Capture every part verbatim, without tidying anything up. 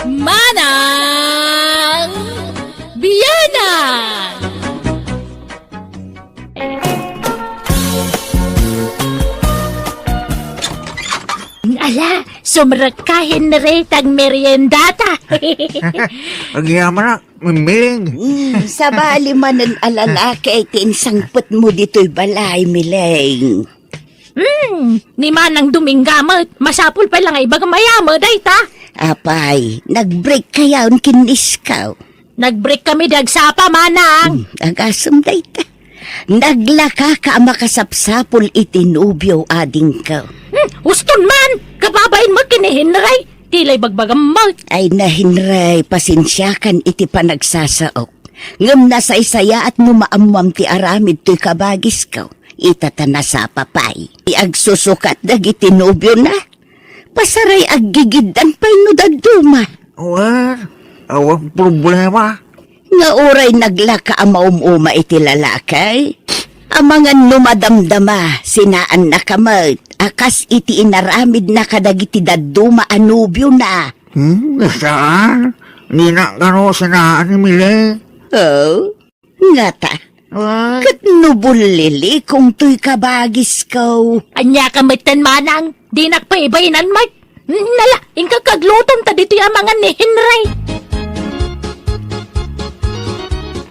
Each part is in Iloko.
Manang Bianang! Ala, sumrekka, Henry, ta agmeriendata. Agyamanak, Miling. Mm, sabali manen a lalaki ti insangpetmo ditoy balay, Miling. Hmm, ni Manang Dominga met, masapul pay la nga ibagam aya met dayta. Apay, nag-break kayon ken ni Isko? Nag-break kami di agsapa, Manang. Hmm, agasem dayta. Naglakaka a makasapsapul iti nobio, adingko. Hmm, uston man! Kababain met ken ni Henry. Ti la ibagbagam met. Ay na, Henry, pasensiakan iti panagsasaok. Ngem nasaysayaat no maammoam ti aramid toy kabagisko. Ita ta nasapa pay. Ti agsusukat dagiti nobiona. Pasaray aggigiddan pay no dadduma. Wen, awan problema. Nga uray naglaka a maum-uma iti lalaki, amangan no madamdama, sinaannaka met a kas iti inaramidna kadagiti dadduma a nobiona. Hmm, saan? Ni na kano sinaan ni Mile? Oh? Ngata, ah, ket no bullilikong toy kabagisko. Ania ka metten, Manang? Dinak pay ibainanmo. Nala, inka kaglutom ta ditoy amangan ni Henry.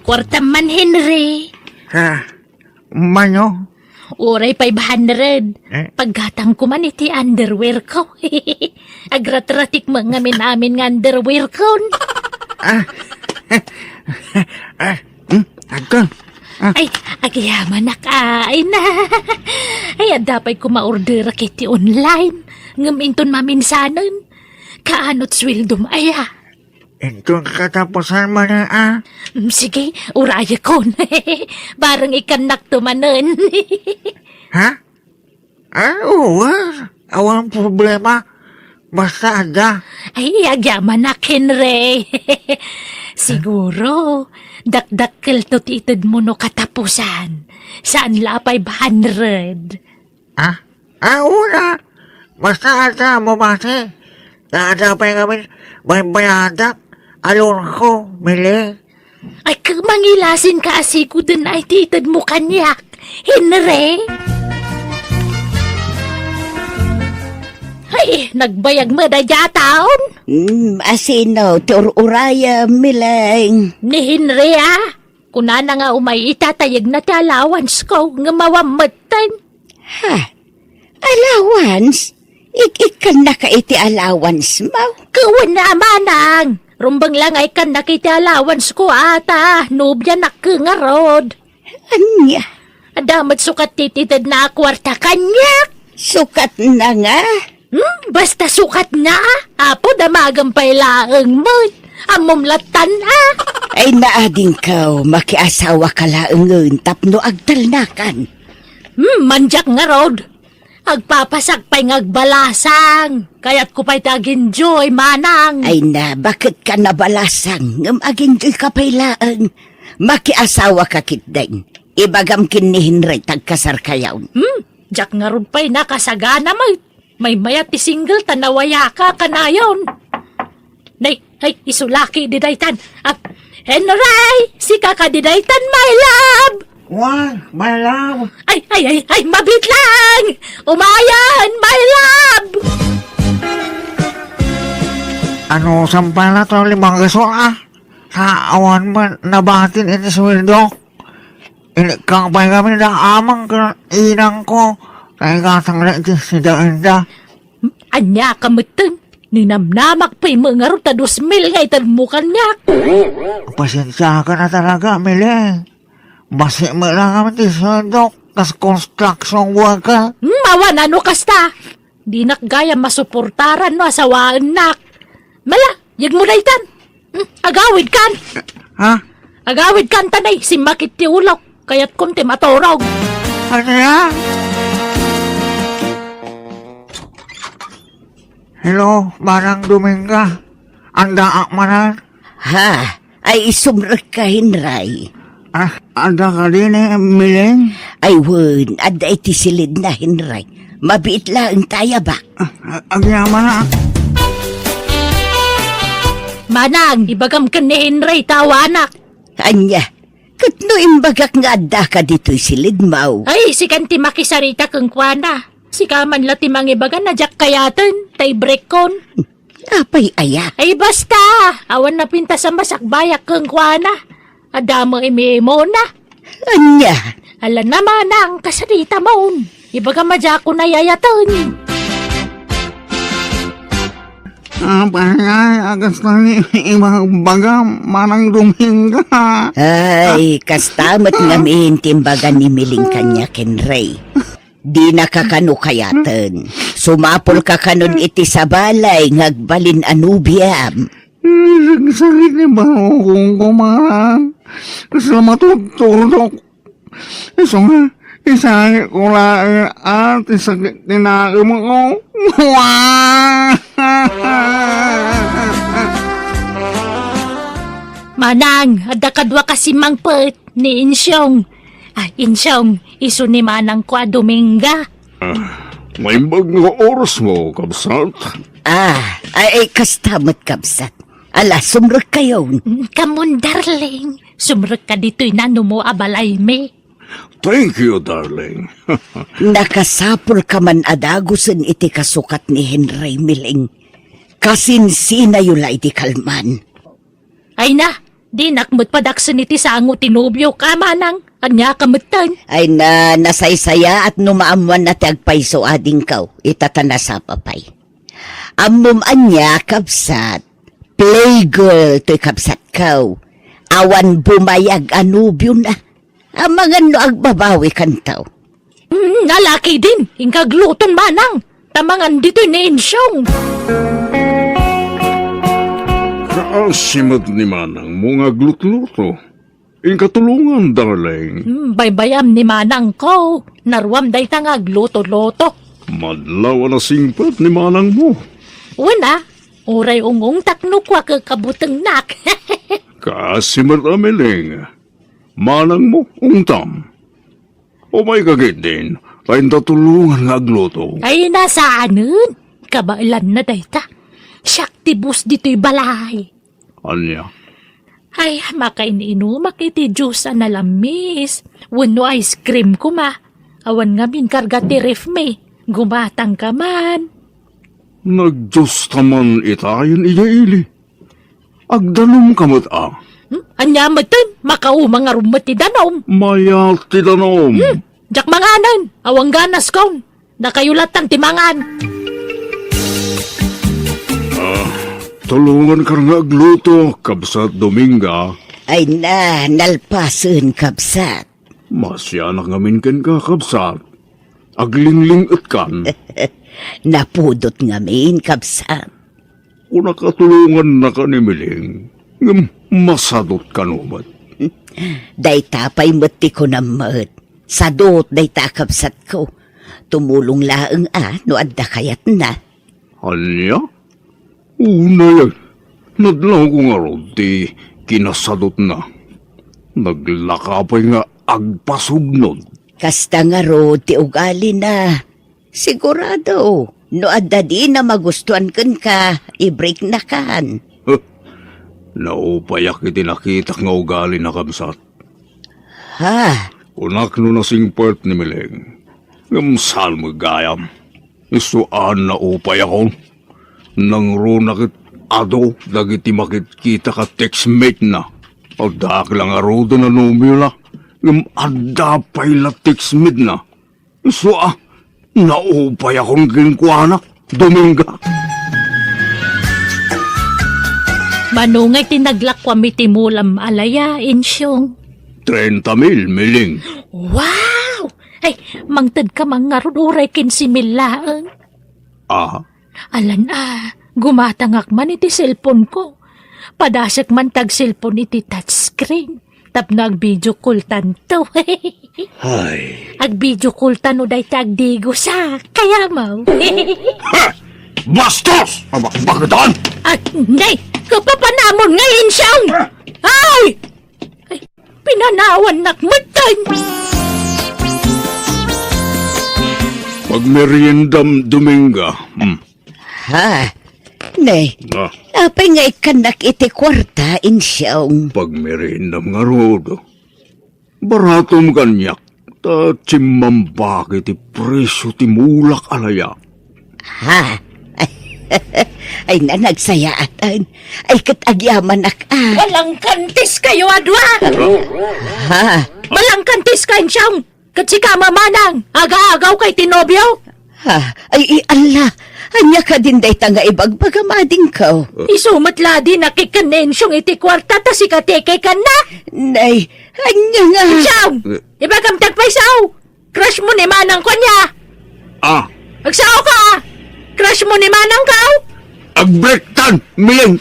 Kuartam man, Henry. Ha? Mano? Uray five hundred. Eh? Paggatangko man iti underwear ko. Agratratik mo nga amin-amin nga underwear ko. Ah. Ah. Hmm? Agka? Ah. Ay, agyamanak, ay na. Ay, adda pay ko maorderak iti online. Ngem inton maminsanen, kaanot sueldom aya? Inton katapusan man, ah. Mm, sige, urayekon. Bareng ikannakto manen. Ha? Ah, oo, ah. Awan problema. Basta adda. Ay, agyamanak, Henry. Siguro, dakdakkelto ti itedmo no katapusan. Saan la a five hundred. Ah? Ah, una. Basta adda, mabati. Ta adda pay ngamin baybayadak. Alonko, Mili. Ay, ka-, mangilasin ka a siguden ay ti itedmo kaniak, Henry. Ay, nagbayag mo da dayta taon? Hmm, asino ti ur-urayem, Mileng? Ni Henry, ah. Kunana nga umay itatayegna ti allowance ko, ngem awan metten. Ha? Allowance? Ik-ikkannaka iti allowance mo? Kawan na, manang! Rumbeng la nga ikkannak iti allowance ko, ata. Nobianak ngarud. Ania? Adda met sukat ti itedna a kuarta kaniak. Sukatna nga? Hmm, basta sukatna, a. Apo, damagem pay laeng met. Ammom lattan, a. Ay, naadingkaw, makiasawaka laengen tapno agtalnakan. Hmm, mandiak ngarud. Agpapasak pay nga agbalasang. Kayatko pay ti ag-enjoy, manang. Ay na, baket ka nabalasang, ngem ag-enjoy ka pay laeng. Makiasawaka ketdin. Ibagam ken ni Henry, tagkasarkayon. Hmm, diak ngarud pay nakasagana met. Maymayat ti single ta nawayaka kanayon. Nay, ay, isu laki di daytan. Ah, Henry, sika kadi daytan, my love? Why, my love? Ay, ay, ay, ay, mabiit lang! Umayan, my love! Ano, sampay na to, limang gasol, ah? Sa awan man, nabatin iti sweldo. Inikang pay kami da amang ken inang ko. Kay gatang na iti sida inda. Ania ka metten? Ninamnamak pay mo ngarud ta dos mil nga itedmo kaniak. Pasensiakan a talaga, Mili. Basi mo lang kami ti sueldok, kas construction worker. Hmm, awan, ano kasta? Dinak gayam masuportaran no asawaennak. Mala, yegmo daytan. Hmm, agawidkan. Ha? Agawidkan ta nay, simmakit ti ulok. Kayatkon ti maturog. Ano ya? Hello, Manang Dominga. Andaak manen? Ha? Ay, isumrekka, Henry. Ah, adda kadi ni Miling? Ay, wen, adda iti silidna, Henry. Mabiit laeng ta ayabak. Ah, ah, agyamanak. Anang, ibagam ken ni Henry ta awanak. Ania, ket no imbagak nga addaka ditoy silidmaw? Ay, sikan ti makisarita kenkuana. Sika man la ti mangibaga na diak kayaten, ta ibrekkon. Apay aya? Ay, basta! Awan napintas a masakbayak kenkuana. Adda met imimona. Ania? Ala na, manang, kasarita mon. Ibaga madiakon a yayaten. Apay, ay, kasta ni ibaga, Manang Dominga. Ay, kasta met ngamin ti imbaga ni Miling kaniak, Henry. Dinaka kano kayaten. Sumapulka kanon iti sabali nga agbalin a nobiam. Nagsakit ni barukongko, manang. Kasla matuturdok. Isu nga, isangitko laeng a ti sakit ti naemko. Manang, adda kaduaka simmangpet ni Insyong. Ah, Insyong, isu ni manangko a Dominga. Ah, naimbag nga orasmo, kabsat. Ah, ay, ay, kasta met, kabsat. Ala, sumrekkayon. Mm, kamon, darling. Sumrekka ditoy nanumo a balaymi. Thank you, darling. Nakasapulka man a dagusen iti kasukat ni Henry, Miling. Kasinsinayo la idi kalman. Ay na, dinak met padaksen iti sango ti nobioka, manang. Ania ka metten? Ay na, nasaysayaat no maammoanna ti agpayso adingko, ita ta nasapa pay. Ammom ania, kabsat? Playgirl toy kabsatko. Awan bumayag a nobiona. Amangan no agbabawikanto. Mm, nalaki din, inka agluton manang. Ta mangan ditoy ni Insyong. Kaasi met ni manangmo nga aglutluto. Inka tulongan, darling. Hmm, baybay-am ni manangko. Naruam dayta nga agluto-luto. Madlaw a nasingpet ni manangmo. Wen a, uray ungongtak no kua kekabutengnak. Kaasi met a, Miling. Manangmo, ungtam. Umayka ketdin, ta inta tulongan nga agluto. Ay, nasaanen. Kabaelanna dayta. Siak ti boss ditoy balay. Ania? Ay, makain-inumak iti juice a nalamis. Wenno ice cream koma. Awan ngamin karga ti ref mi. Gumatangka man. Nagjuiceta man itayen idiay ili. Agdanumka met a. Hmm? Ania metten? Makauma ngarud met ti danom. Mayat ti danom. Hmm, diak manganen. Awan ganaskon. Dakayo latta ti mangan. Ah, tulonganka nga agluto, kabsat Dominga. Ay na, nalpasen, kabsat. Masianak ngamin kenka, kabsat. Aglingling-etkan. Napudot ngamin, kabsat. Kunak a tulongannaka ni Miling, ngem masadot kano met. Dayta pay met ti kunam met. Sadot dayta a kabsatko. Tumulong laeng a no adda kayatna. Ania? Unay, nadlawko ngarud ti kinasadotna. Naglaka pay nga agpasugnod. Kasta ngarud ti ugalina. Sigurado, no adda dina magustuan kenka, ibreaknakan. Huh, naupayak iti nakitak nga ugalina, kabsat. Ha? Kunak no nasingpet ni Miling. Ngem saan met gayam. Isu a naupayakon. Nangruna ket adu dagiti makitkitak a textmate-na. Addaak la ngaruden a nobiona. Ngem adda pay la textmate-na. Isu a, naupayakon kenkuana, Dominga. Mano ngay ti naglakuam iti mulam a laya, Insyong? Trenta mil, Miling. Wow! Ay, mangtedka man ngarud uray kinse mil laeng. Ah? Alan a, gumatangak man iti cellphone-ko. Padasek man ti agcellphone iti touchscreen. Tapno agvideo call-tanto. Ay. Agvideo call-ta no dayta agdigosak. Kayamaw. Ha! Bastos! Abakbaketan! Ah, nay! Kapapanamon nga, Insyong! Ay! Ay, pinanawannak metten! Pagmeriendam, Dominga. Hmm. Ha? Ne, Ah, apay nga ikkannak iti kuarta, Insyong? Pagmeriendam ngarud. Baratom kaniak, ta chimmambak iti presio ti mulak a laya. Ha? Ay, na, nagsayaatan. Ay, ket agyamanak, ah. Balangkantis kayo a dua! Ha? Balangkantis ka, Insyong! Ket sika, Manang, agaagaw kay ti nobio? Ha? Ay, i-, Allah! Ania kadin dayta nga ibagbagam, adingko? Isu met la di nakikan ni Insyong iti kuarta ta sika ti ikikanna? Nay, ania nga? Insyong! Eh. Ibagam ti agpayso! Crush mo ni Manang ko ania? Ah. Agsao ka! Crush mo ni Manang ka? Agbrektan, Miling!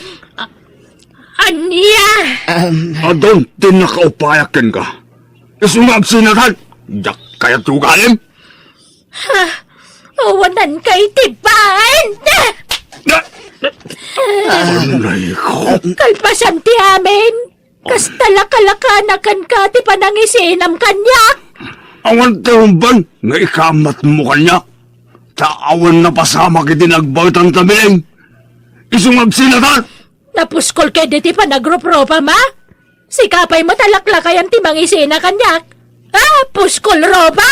Ania? Um, Adun ti nakaupayak kenka. Isu nga agsinatan, diak kayat ti ugalim. Ha? Awanan ka iti bain! Anay ko. Kalpasan ti amin. Kasta la kalakanakan ka ti panangisinam kaniak. Awan ti umban nga ikamat mo kaniak. Ta awan napasamak iti nagbaetan ta, Miling. Isu nga agsinatan. Napuskol ka diti panagrupropam, a? Sika pay met a laklakayan ti mangisina kaniak. Ah, puskol ropa!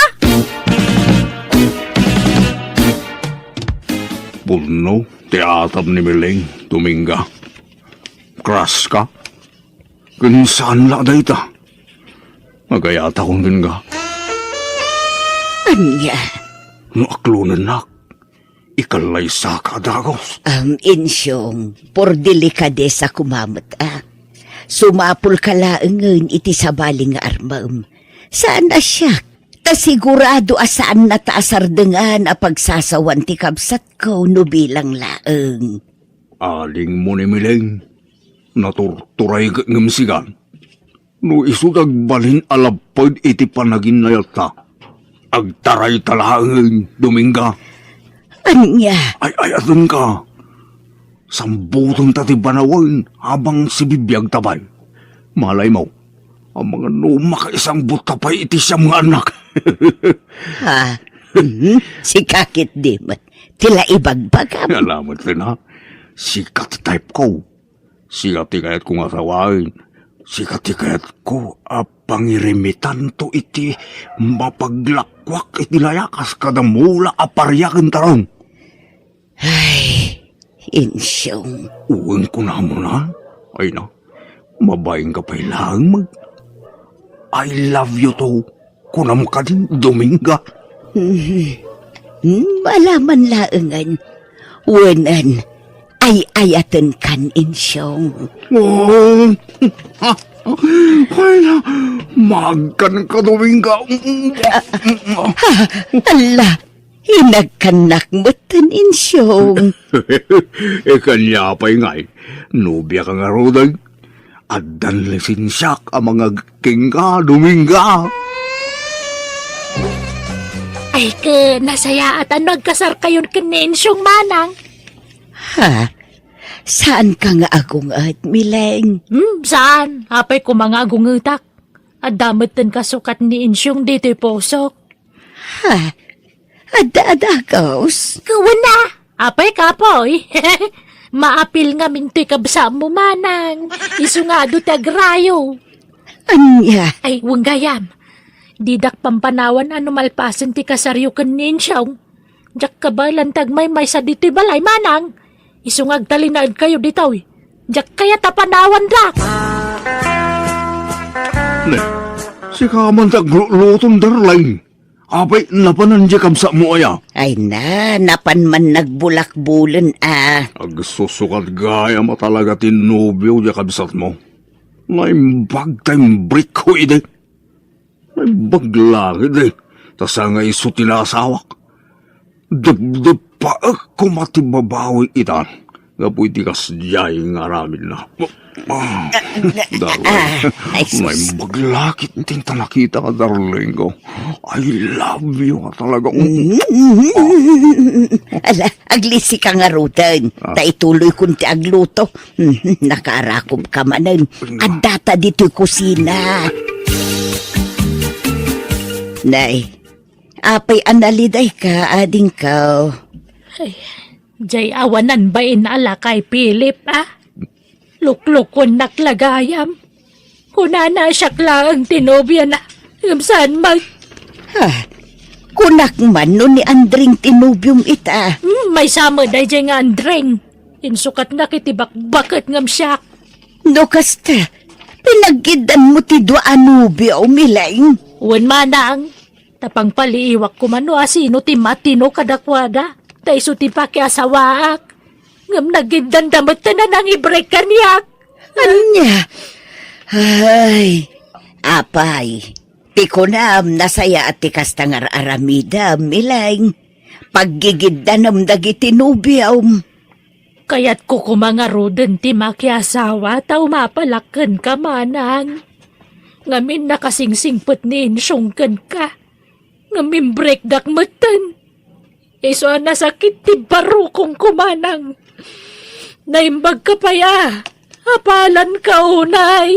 Pudno ti atap ni Miling, Dominga. Crush ka? Ken saan la dayta? Agayatakon kenka. Ania? No aklonennak, ikalaysaka a dagus. Am, Insyong, por delikadesa koma met, a. Sumapulka laengen iti sabali nga armem. Saan a siak, ta sigurado a saannata a sardengan a pagsasawan ti kabsatko no bilang laeng. Adingmo ni Miling, naturturay ket ngem sigan. No isu ti agbalin a lapped iti panaginnayatta, agtarayta laengen, Dominga. Ania? Ay-ayatenka. Sambutonta ti banawen a bang sibibiagta pay. Malaymo, amangan no makaisangbutta pay iti siam nga annak. Ha? Mhm. Sika ketdi met ti la ibagbagam. Ala met ken, a. Sika ti type ko. Sika ti kayatko nga asawaen. Sika ti kayatko a pangirimitanto iti mapaglakuak iti laya kas kada mula a paria ken tarong. Ay, Insyong. Wen kunamon, a? Ay na, mabainka pay laeng mag-I love you too. Kunam kadi, Dominga? Hmm. Hmm, ala man laengen. Wenen, ay-ayatenkan, Insyong. Oh. Ay na, maagkanka, Dominga. Ha, ala, inagkannak metten, Insyong. E, kaniak pay ngay, nobiaka ngaruden. Addan lisensiak a mangagkenka, Dominga. Ay, ket nasayaat a no agkasarkayon ken ni Insyong, Manang. Ha? Saanka nga agunget, Miling? Hmm, saan? Apay koma nga agungetak. Adda metten kasukat ni Insyong ditoy pusok. Ha? Adda a dagus? Kuwen na. Apay, kapoy. Maapil ngamin toy kabsatmo, Manang. Isu nga adu ti agrayo. Ania? Ay, wen gayam. Didak pampanawan a no malpasen ti kasaryo ken ni Insyong, diak kabaelan ti agmaymaysa ditoy balay, Manang. Isu nga agtalinaedkayo ditoy, diak kayat a panawandak. Ne, sika man ti agluloton, darling. Apay, napanan diay kabsatmo aya? Ay na, napan man nagbulakbulen a. Agsusukat gayam a talaga ti nobio diay kabsatmo. Naimbag ta imbrekko idi. Naimbag la ketdi, ta saan nga isu ti naasawak. Depdepaek koma ti babawi ita. Gapu iti kasdiay nga aramidna. Ah, darling. Ah, ay, sus. Naimbag la ketdi ta nakita ka, darling ko. I love you nga talaga. Mm. Ala, aglisi ka ngaruden. Ah. Ta ituloy kon ti agluto. Mm, nakaarakup ka manen. Adda ta ditoy kusina. Nay, apay a naliday ka, adingko? Ay, Jay awanan bain a lakay, Philip, a? Luklukuennak la gayam. Kunana siak laeng ti nobiana, ngem saan met. Ha? Kunak man no ni Andring ti nobiom ita. Hmm, maysa met dayjay nga Andring. Insukatnak iti bakbaket ngem siak. No kasta, pinaggiddanmo ti dua a nobiom, Mileng? Wen, manang. Ta pangpaliiwak koma no asino ti matino kadakuada, ta isu ti pakiasawaak. Ngem nagiddanda metten a nangibreak kaniak. Ania? Ay, apay, ti kunam, nasayaat ti kasta nga ar-aramidem, Mileng. Paggigiddanem dagiti nobiom. Kayatko koma ngaruden ti makiasawa ta umapalak kenka, manang. Ngamin nakasingsingpet ni Insyong kenka. Ngem imbreakdak metten. Isu a nasakit ti barukongko, manang. Naimbagka pay a apalanka unay.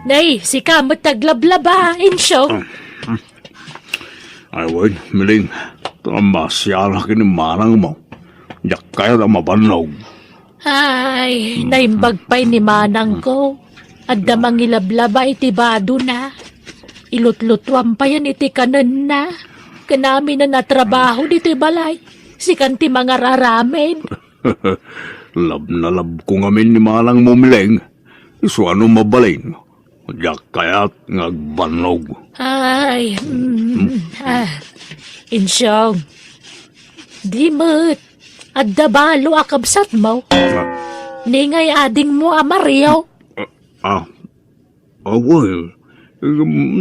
Nay, sika met ti aglablaba, Insyong. Ay, wen, Mileng, ta masiala ken ni manangmo. Diak kayat a mabannog. Ay, naimbag pay ni manangko. Adda mangilablaba iti badona. Ilutlutuan payen iti kanenna. Ken aminen a trabaho ditoy balay. Sikan ti mangar-aramid. Love na love ko ngamin ni manangmo, Mileng. Isu a no mabalin, diak kayat nga agbannog. Ay, mm, ah, Insyong. Di met, adda balo a kabsatmo? Ah. Ni ngay adingmo a Mario? Ah, ah, wen,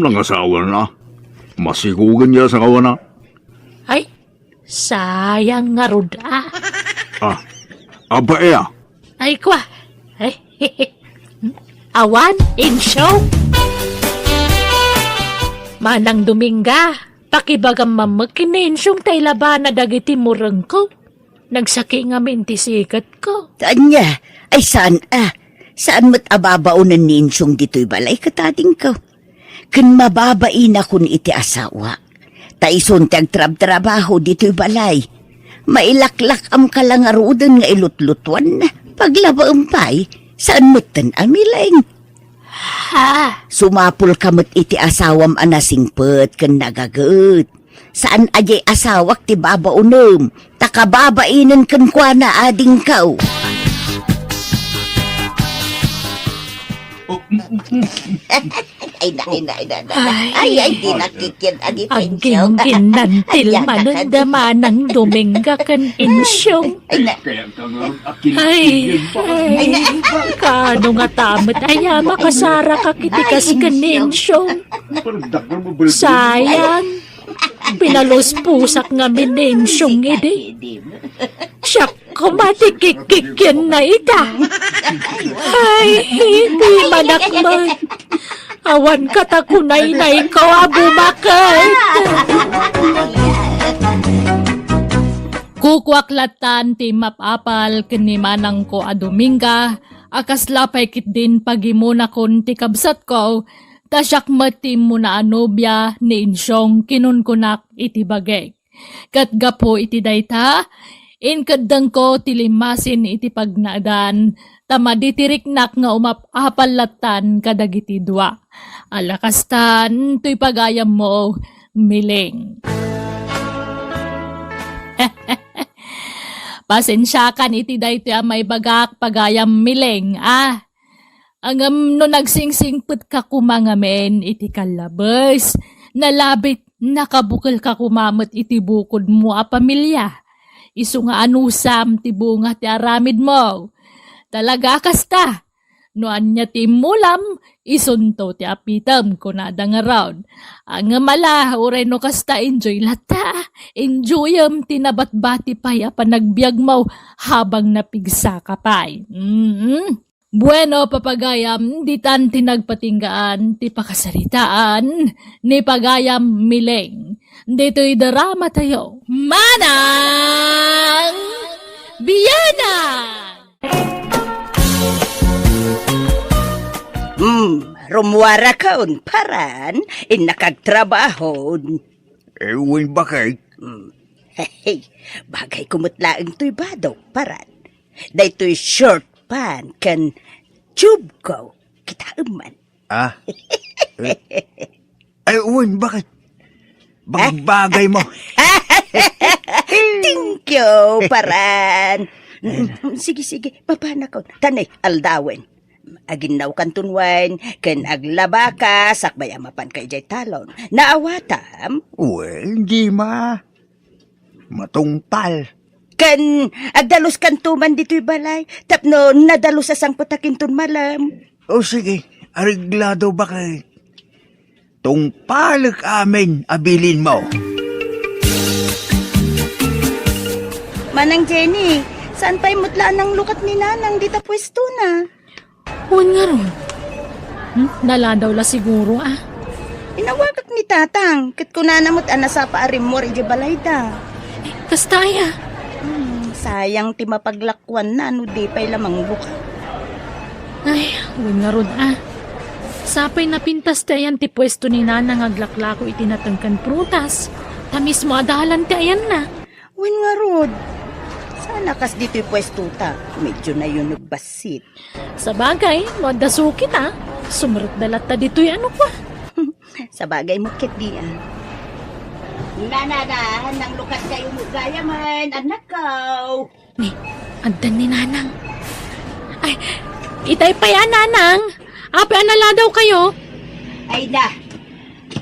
nangasawana. Masikogen ti asawana. Ay, sayang ngarud a. Ah, aba, iya. Ay, kwa. Ay, awan, Insyong. Manang Dominga, pakibagam man met ken ni Insyong ta ilabana dagiti murengko. Nagsaki ngamin ti siketko. Ania? Ay, saan a? Saan met a babaonen ni Insyong ditoy balay ket adingko? Ken mababainakon iti asawa. Ta isun ti agtrabtrabaho ditoy balay. Mailaklak-amka la ngaruden nga ilutlutuanna. Paglabaem pay, saan metten a, Mileng? Ha? Sumapulka met iti asawam a nasingpet ken nagaget. Saan a diay asawak ti babaonem, ta kababainen kenkuana adingko. Ay, na, ay, na, ay, na, na, na. Ay, ay, di nakikit, adi, Pensyong. Aggingginnan ti lmanen da Manang Dominga ken Insyong. Ay, na. Ay, ay, kano nga tamet aya makasarakak iti kas ken ni Insyong. Sayang. Pinaluspusak ngamin ni Insyong idi. Siak koma ti kikkikienna ita. Ay, di manak met. Awan kata kunaynayko a bumaket. Kukuak lattan ti mapapal ken ni manangko a Dominga, a kasla pay ketdin pagimonakon ti kabsatko, ta siak met ti immuna a nobia ni Insyong kinunkunak iti bagik. Ket gapu iti dayta, inkeddengko ti limmasin iti pagnaedan, ta maditiriknak nga umap-apal lattan kadagiti dua. Ala kastan, toy pagayammo, Mileng. Pasensiakan iti daytoy a maibagak, pagayam Mileng, a. Ngem no nagsingsingpetka koma ngamin iti kallabes, nalabit, nakabukelka koma met iti bukodmo a pamilia. Isu nga anusam ti bunga ti aramidmo. Talaga a kasta. No ania ti immulam, isunto ti apitem, kunada ngarud. Ngem ala, uray no kasta, enjoy latta. Enjoyem ti nabatbati pay a panagbiagmo habang napigsaka pay. Mm. Bueno, papagayam, ditan ti nagpatinggaan ti pakasaritaan ni pagayam Mileng. Ditoy drama tayo. Manang Bianang! Hmm, rumuarakon, paran, innak agtrabahon. Eh, wen, bakit? Hmm. Hey, bagay ko met laeng toy badok, paran. Daytoy short pant ken tube ko, kitaem man. Ah? Eh, ay, wen, bakit? Bagbagay mo. Thank you, paran. Sige, sige, papanakon. Tanay, aldawen. Aginnaw kanton wine, ken aglaba ka, sakbay a mapan ka idiay talon. Naawatam? Well, di ma. Matungpal. Ken agdalus kanto man ditoy balay, tapno nadalus a sangpet a kinton malem. O sige, areglado bakit. Tungpalek amin a bilinmo. Manang Jenny, saan pay met la a nanglukat ni Nanang dita puestona? Wen ngarud. Hmm? Naladaw la siguro, ah. Inawagak ni Tatang, ket kunana met a nasapa a rimmuar idiay balayda. Eh, kasta aya? Hmm, sayang ti mapaglakuanna no di pay la manglukat. Ay, wen ngarud, ah. Sapay napintas ti ayan ti puesto ni Nanang nga aglaklako iti nateng ken prutas. Ta mismo a dalan ti ayanna. Wen ngarud, saan a kas ditoy puestota, medyo nayuneg bassit. Sabagay, no adda sukit, a, sumrekda latta ditoy, ano kwa? Sabagay met ketdi, a. Nanana, nanglukat kayo mo gayamen, anak ko. Ni, addan ni Nanang. Ay, itay pay a, Nanang. Apay a naladaw kayo? Ay na.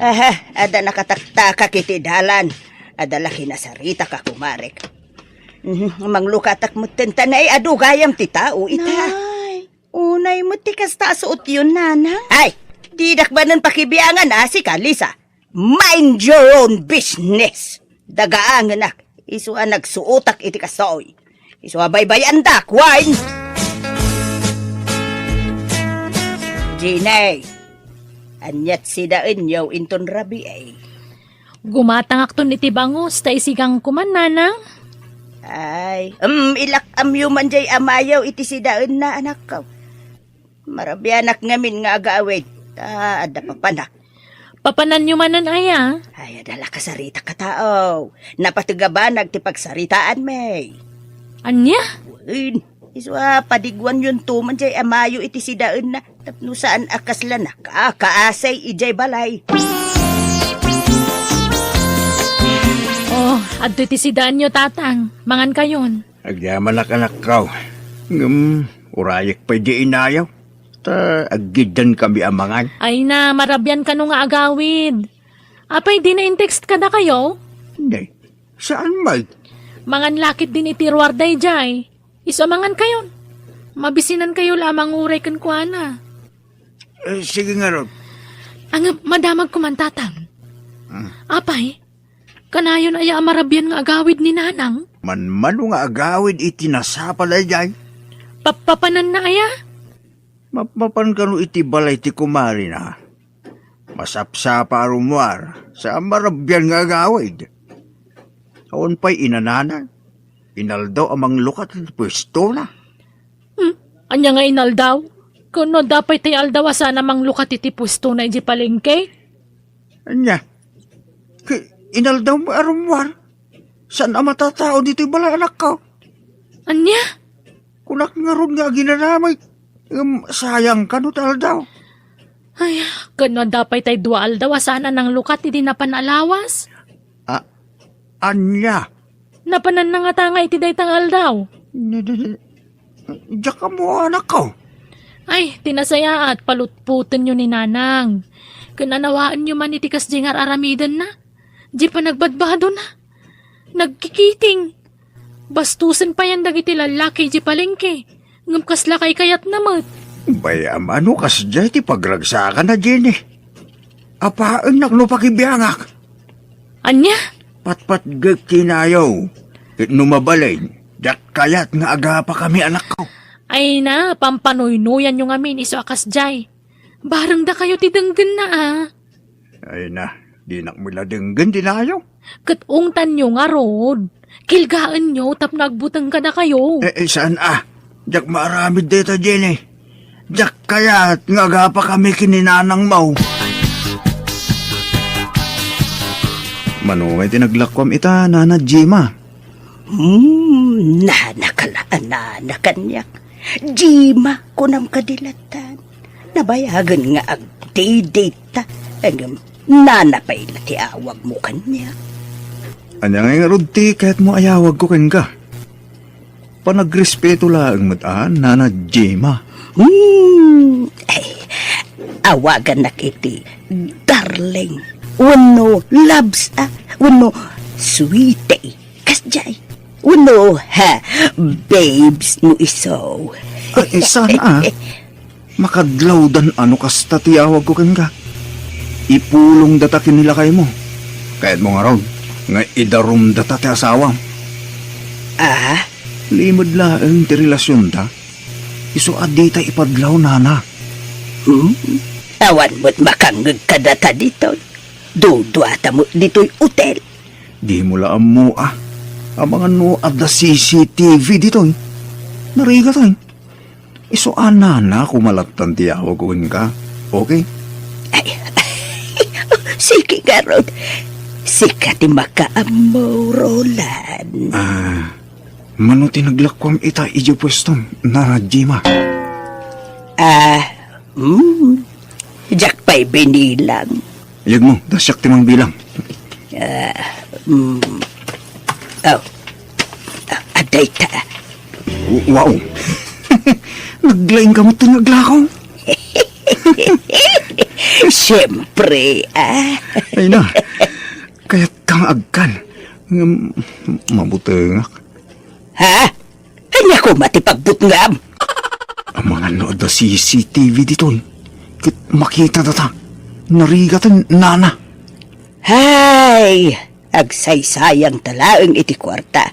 Aha, adda nakataktakak iti dalan. Adda la kinasaritak a kumarek. Mhm, manglukatak metten ta nay adu gayam ti tao ita. Nay, unay met ti kasta a suotyon, Nanang. Ay, didak manen pakibiangan a, sika, Lisa. Mind your own business. Dagaangenak, isu a nagsuotak iti kastoy. Isu a baybay-andak, wen. Jenny, aniat sidaenyo inton rabii? Gumatangakton iti bangus, ta isigang ko man, Nanang. Ay, em, ilak-amyo man jay amayo iti sidaenna, anakko. Marabianak ngamin nga agawid, ta adda papana. Papananyo manen aya? Ay, adda la kasaritak a tao. Napateg a banag ti pagsaritaanmi. Ania? Wen, isu a padiguanyonto man jay amayo iti sidaenna. Tapno saan a kasla nakakaasay idiay balay. Oh, adtoy ti sidaanyo, Tatang. Mangankayon. Agyamanak, anakko. Ngem, urayek pay di inayo. Ta aggiddan kami a mangan. Ay na, marabian kano nga agawid. Apay, di na in-text kadakayo? Nay, saan met? Mangan la ketdin iti ruar daydiay. Isu a mangankayon. Mabisinankayo la a manguray kenkuana. Eh, sige ngarud. Ang madamag ko man, Tatang. Hmm. Apay, kanayon aya a marabian nga agawid ni Nanang? Manmano nga agawid iti nasapa daydiay? Papapananna aya? Mapmapan kano iti balay ti kumarina. Masapsapa a rummuar, sa marabian nga agawid. Awan pay inanana, inaldaw a manglukat iti puestona. Hmm, ania nga inaldaw? Ken no adda pay tay aldaw a saan a manglukat iti puestona iti palengke? Ania? Ki-, inaldaw mo a rummuar? Saan a matatao ditoy balay, anakko? Ania? Kunak ngarud nga aginanamay, ngem sayang kano ti aldaw. Ay, ken no adda pay tay dua aldaw a saan a nanglukat idi napan a lawas? A-, ania? Napananna ngata nga iti dayta nga aldaw. Diak ammo, anakko. Ay, ti nasayaat, palutpotenyo ni Nanang. Ken anawaenyo man iti kasdi nga ar-aramidenna. Di panagbadbadona. Nagkikiting. Bastosen payen dagiti lallaki di palengke. Ngem kasla kaykayatna met. Bay-am a no kasdiay ti pagragsakana, Jenny. Apaennak no pakibiangak. Ania? Patpatgek ti inayo. Ket no mabalin, diak kayat nga agapakami, anakko. Ay na, pampanuynoyanyo ngamin isu a kasdiay. Barengdakayo ti denggenna, a. Ay na, dinak met la denggen ti nayo. Ket ungtanyo ngarud. Kilgaenyo tapno agbuteng kadakayo. Eh, eh, saan a? Diak maaramid dayta, Jenny. Diak kayat nga agapakami ken ni nanangmo. Mano ngay ti naglakuam ita, Nana Jima? Hmm, nana ka la a nana kaniak. Jima, kunam kadi lattan. Nabayagen nga agdidita. Ngem, nana pay la ti awagmo kaniak. Ania ngay ngarud ti kayatmo a yawagko kenka? Panagrespeto laeng met a, Nana Jima. Hmm, ay, awagannak iti darling. Wenno loves, a, wenno sweetie. Kasdiay. Wenno, ha, babes no isu. Ay, sana, a. Makadlawdan a no kasta ti yawagko kenka. Ipulongdata ken ni lakaymo. Kayatmo ngarud nga idarumdata ti asawam. Ah? Limed laeng ti relasionda. Isu a dita ipadlaw, nana. Hmm? Awan met makangngeg kadata ditoy. Duduata met ditoy hotel. Dimo la ammo, a. Amangan no adda C C T V ditoy. Narigat, a. Isu a nana koma lattan ti yawagko kenka. Okay? Ay, sige ngarud. Sika ti makaammo, Roland. Ah, mano ti naglakuam ita idiay puestom, Nana Jima? Ah, hmm. Diak pay binilang. Ayagmo, ta siak ti mangbilang. Ah, mm. Oh. Ah, adda ita. W-, wow. Naglaing ka met ti naglakaw. Siyempre, a. Ay na. Kayat kang agkan. Ngem, mabutengak. Ha? Ania koma ti pagbutngam? Amangan no adda C C T V ditoy. Ket makitadata. Narigaten, nana. Hay! Agsaysayangta laeng iti kuarta.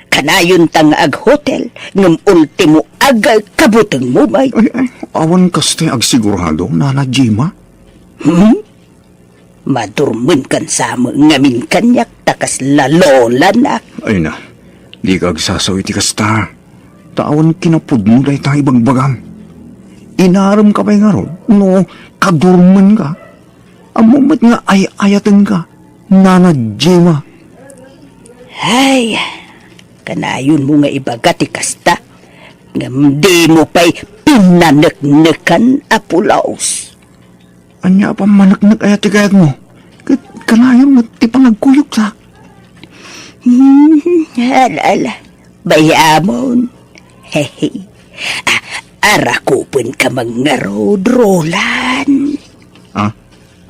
Kanayonta nga aghotel, ngem ultimo agkabutengmo met. Ay, ay, awan kasta agsigurado, Nana Jima. Hmm? Madurmenkan sa met ngamin kaniak ta kasla lolanak. Ay na, dika agsasaw iti kasta. Ta awan kinapudno dayta ibagbagam. Inaremka pay ngarud no kadurmenka. Ammom met nga ay-ayatenka, Nana Jima. Ay, kanayonmo nga ibaga ti kasta, ngem dimo pay pinaneknekan a pulos. Ania a pammaneknek aya ti kayatmo? Ket kanayon met ti panagkuyogtak. Hmm, ala, ala. Bayamon. Hehe. A-, arakupenka man ngarud, Roland. Ah?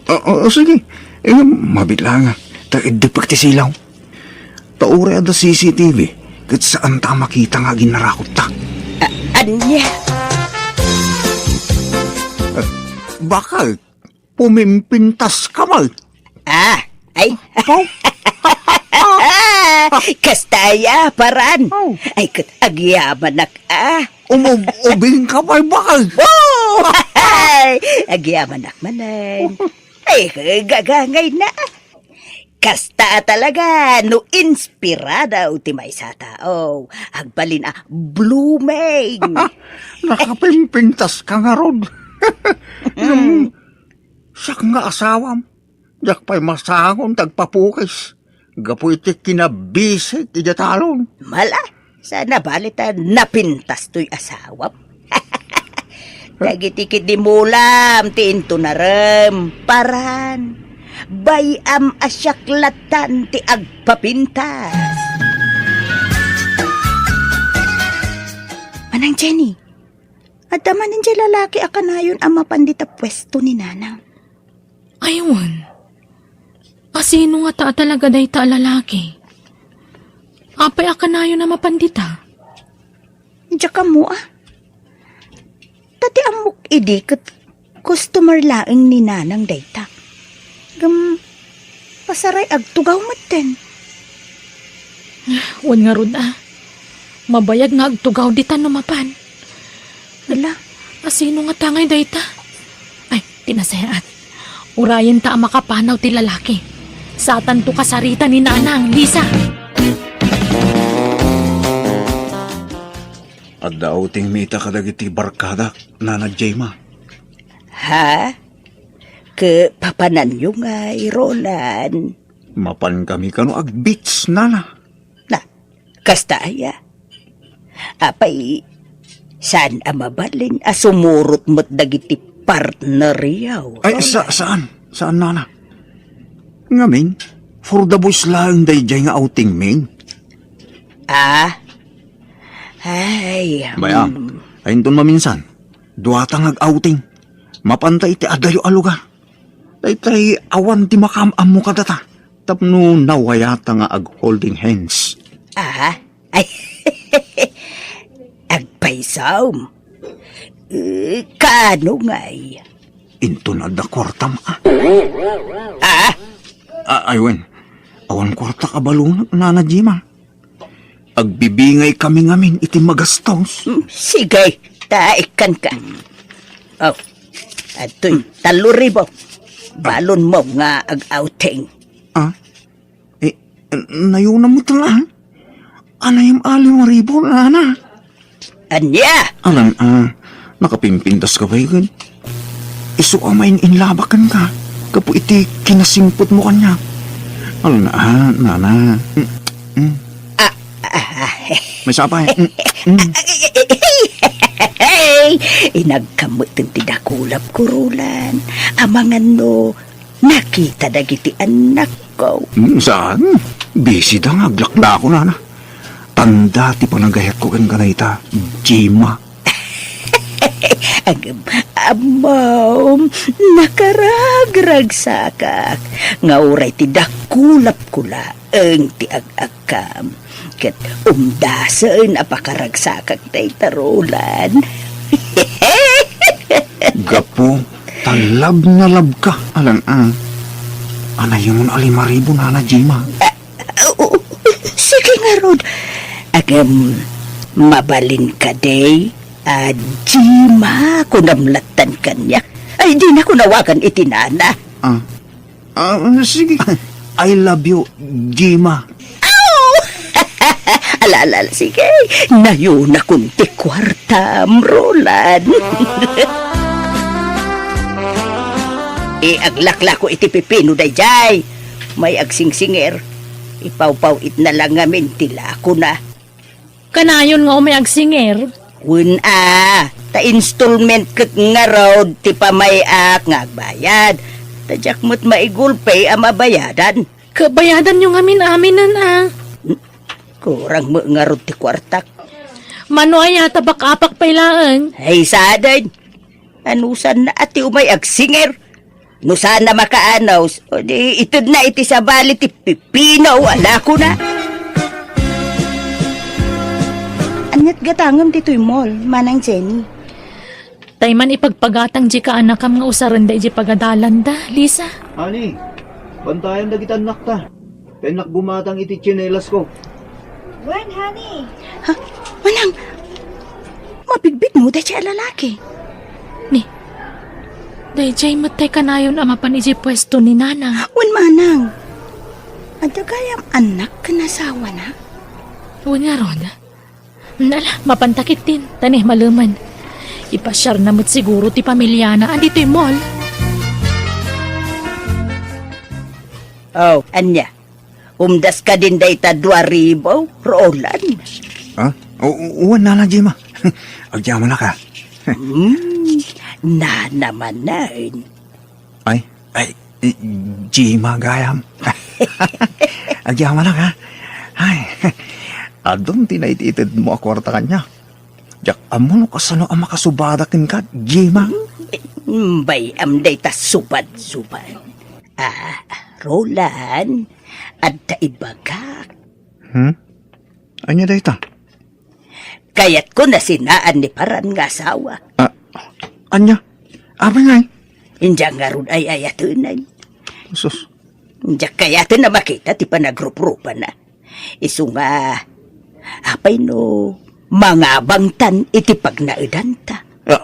O, o, o, sige. Eh, mabiit laeng, a. Ta iddepek ti silaw. Ta uray adda C C T V, ket saanta a makita nga aginarakutta. A-, ania? Eh, bakit? Pumimpintas ka man. Ah, ay. Aw. Kasta aya, paran. Aw. Ay, ket agyamanak, a. Umub-ubing ka pay, bakit? Oh! Ay, agyamanak manen. Ay, gagangay na. Kasta talaga no inspirado ti maysa a tao. Agbalin a blooming. Nakapimpintas ka ngarud. Ngem, siak nga asawam, diak pay masangon ti agpapukis gapu iti kinabisik iti talon. Mala, sana bali ta napintas toy asawam. Dagiti kidimulam ti intunarem, paran. Bay-am a siak lattan ti agpapintas. Manang Jenny, adda manen diay lalaki a kanayon a mapan dita puesto ni Nanang? Ay, wen. A, sino ngata a talaga dayta a lalaki? Apay a kanayon a mapan dita? Diak ammo, a. Ta ti ammok idi ket customer laeng ni Nanang dayta. Ngem, pasaray agtugaw metten. Wen ngarud, a. Mabayag nga agtugaw dita no mapan. Ala. A, sino ngata ngay dayta? Ay, ti nasayaat. Urayenta a makapanaw ti lalaki. Satanto kasarita ni Nanang, Lisa. Adda outing mi ita kadagiti barkadak, Nana Jema. Ha? Ket papananyo ngay, Roland? Mapan kami kano ag-beach, nana. Na, kasta aya? Apay, saan a mabalin a sumurot met dagiti partneryo? Ay, sa-, saan? Saan, nana? Ngamin, for the boys laeng daydiay nga outing, min. Ah? Ay, Bay-am, mm. Ay, inton maminsan, duata nga ag-outing. Mapanta iti adayo a lugar. Daytay awan ti makaam-ammo kadata. Tapno nawayata nga ag-holding hands. Ah? Ay, agpaysom. Eh, kaano ngay? Inton adda kuartam, ah. Ah? Ah, ay, wen. Awan kuartak a balon, Nana Jima. Agbibingay kami ngamin iti magastos. Hmm, sige, ta ikkan ka. Oh, adtoy, tallo ribu. Balon mo nga ag-outing. Ah? Eh, nayuna mo tala? Anayam a lima ribu, nana? Ania? Alan, ah, nakapimpintas ka ba, ikan? Isu a main-inlabak ken ka. Gapu iti kinasingpet mo kaniak. Alan, ah, nana. Mm, mm. Ah, ah, ah. May sapay. Mm, mm. Ay, inagkameten ti dakulap ko, Roland. Amangan no, nakita dagiti annakko. Hmm, saan? Busy da nga aglaklako, nana. Tanda ti panagayatko ken kanayta, Jima. Agem, amom, nakaragragsakak. Nga uray ti dakulap ko laeng ti ag-akkam. Ket umdasen a pakaragsakak dayta, Roland. Gapu ta love na love ka, alan, ah. Anayun a lima ribu, nana Jima. Ah, oo, sige ngarud. Agem, mabalin kadi a Jima kunam lattan kaniak. Ay, dinako nawagan iti nana. Ah, Ah, sige. I love you, Jima. Aw! Ala, ala, ala, sige. Nayunakon ti kuartam, Roland. E, aglaklako iti pipino daydiay. May agsingsingir. Ipawpaw-itna lang ngamin ti lakona. Kanayon nga umay agsinger? Wen a, ta installment ket ngarud ti pamay-ak nga agbayad. Ta diak met maigulpe a mabayadan. Ket bayadanyo ngamin aminen a. Hmm? Kurang met ngarud ti kuartak. Mano aya ta bak-apak pay laeng? Ay, sadin. Anusanna a ti umay agsinger? No saan a makaanus, o di itedna iti sabali ti pipino a lakona. Aniat gatangem ditoy mall, Manang Jenny? Tay man ipagpagatang di kaanakam nga usarenda iti pagadalanda, Lisa. Honey, bantayan dagiti annakta. Kaynak gumatang iti tsinelas ko. Wen, honey. Ha? Manang, mabigbigmo daydiay a lalaki? Ni, daydiay met tay kanayon a mapan idiay puesto ni Nanang. Wen, Manang. Adda gayam annak ken asawana? Wen ngarud. Ala, mapanta ketdin, ta ni, malemen. Ipasiarna met siguro ti pamiliana a ditoy mall. Oh, ania? Umdas kadin dayta dua ribu, Roland? Ha? O, o, wen, Nana Jima. Agyamanak a. Hmm, nana manen. Ay, ay, eh, Jima gayam. Agyamanak a. Ay, adun ti naititedmo a kuarta kaniak. Diak ammo no kasano a makasubada kenka, Jima. Hmm, bay-am dayta subad-subad. Ah, Roland, adda ibagak. Hmm? Ania dayta? Kayatko nasinaan ni paran nga asawa. Ah, ania? Apay ngay? India ngarud ay-ayatenen. Sus. India kayaten a makita ti panagruprupana. Isu nga, apay no mangabangtan iti pagnaedanta? Ah,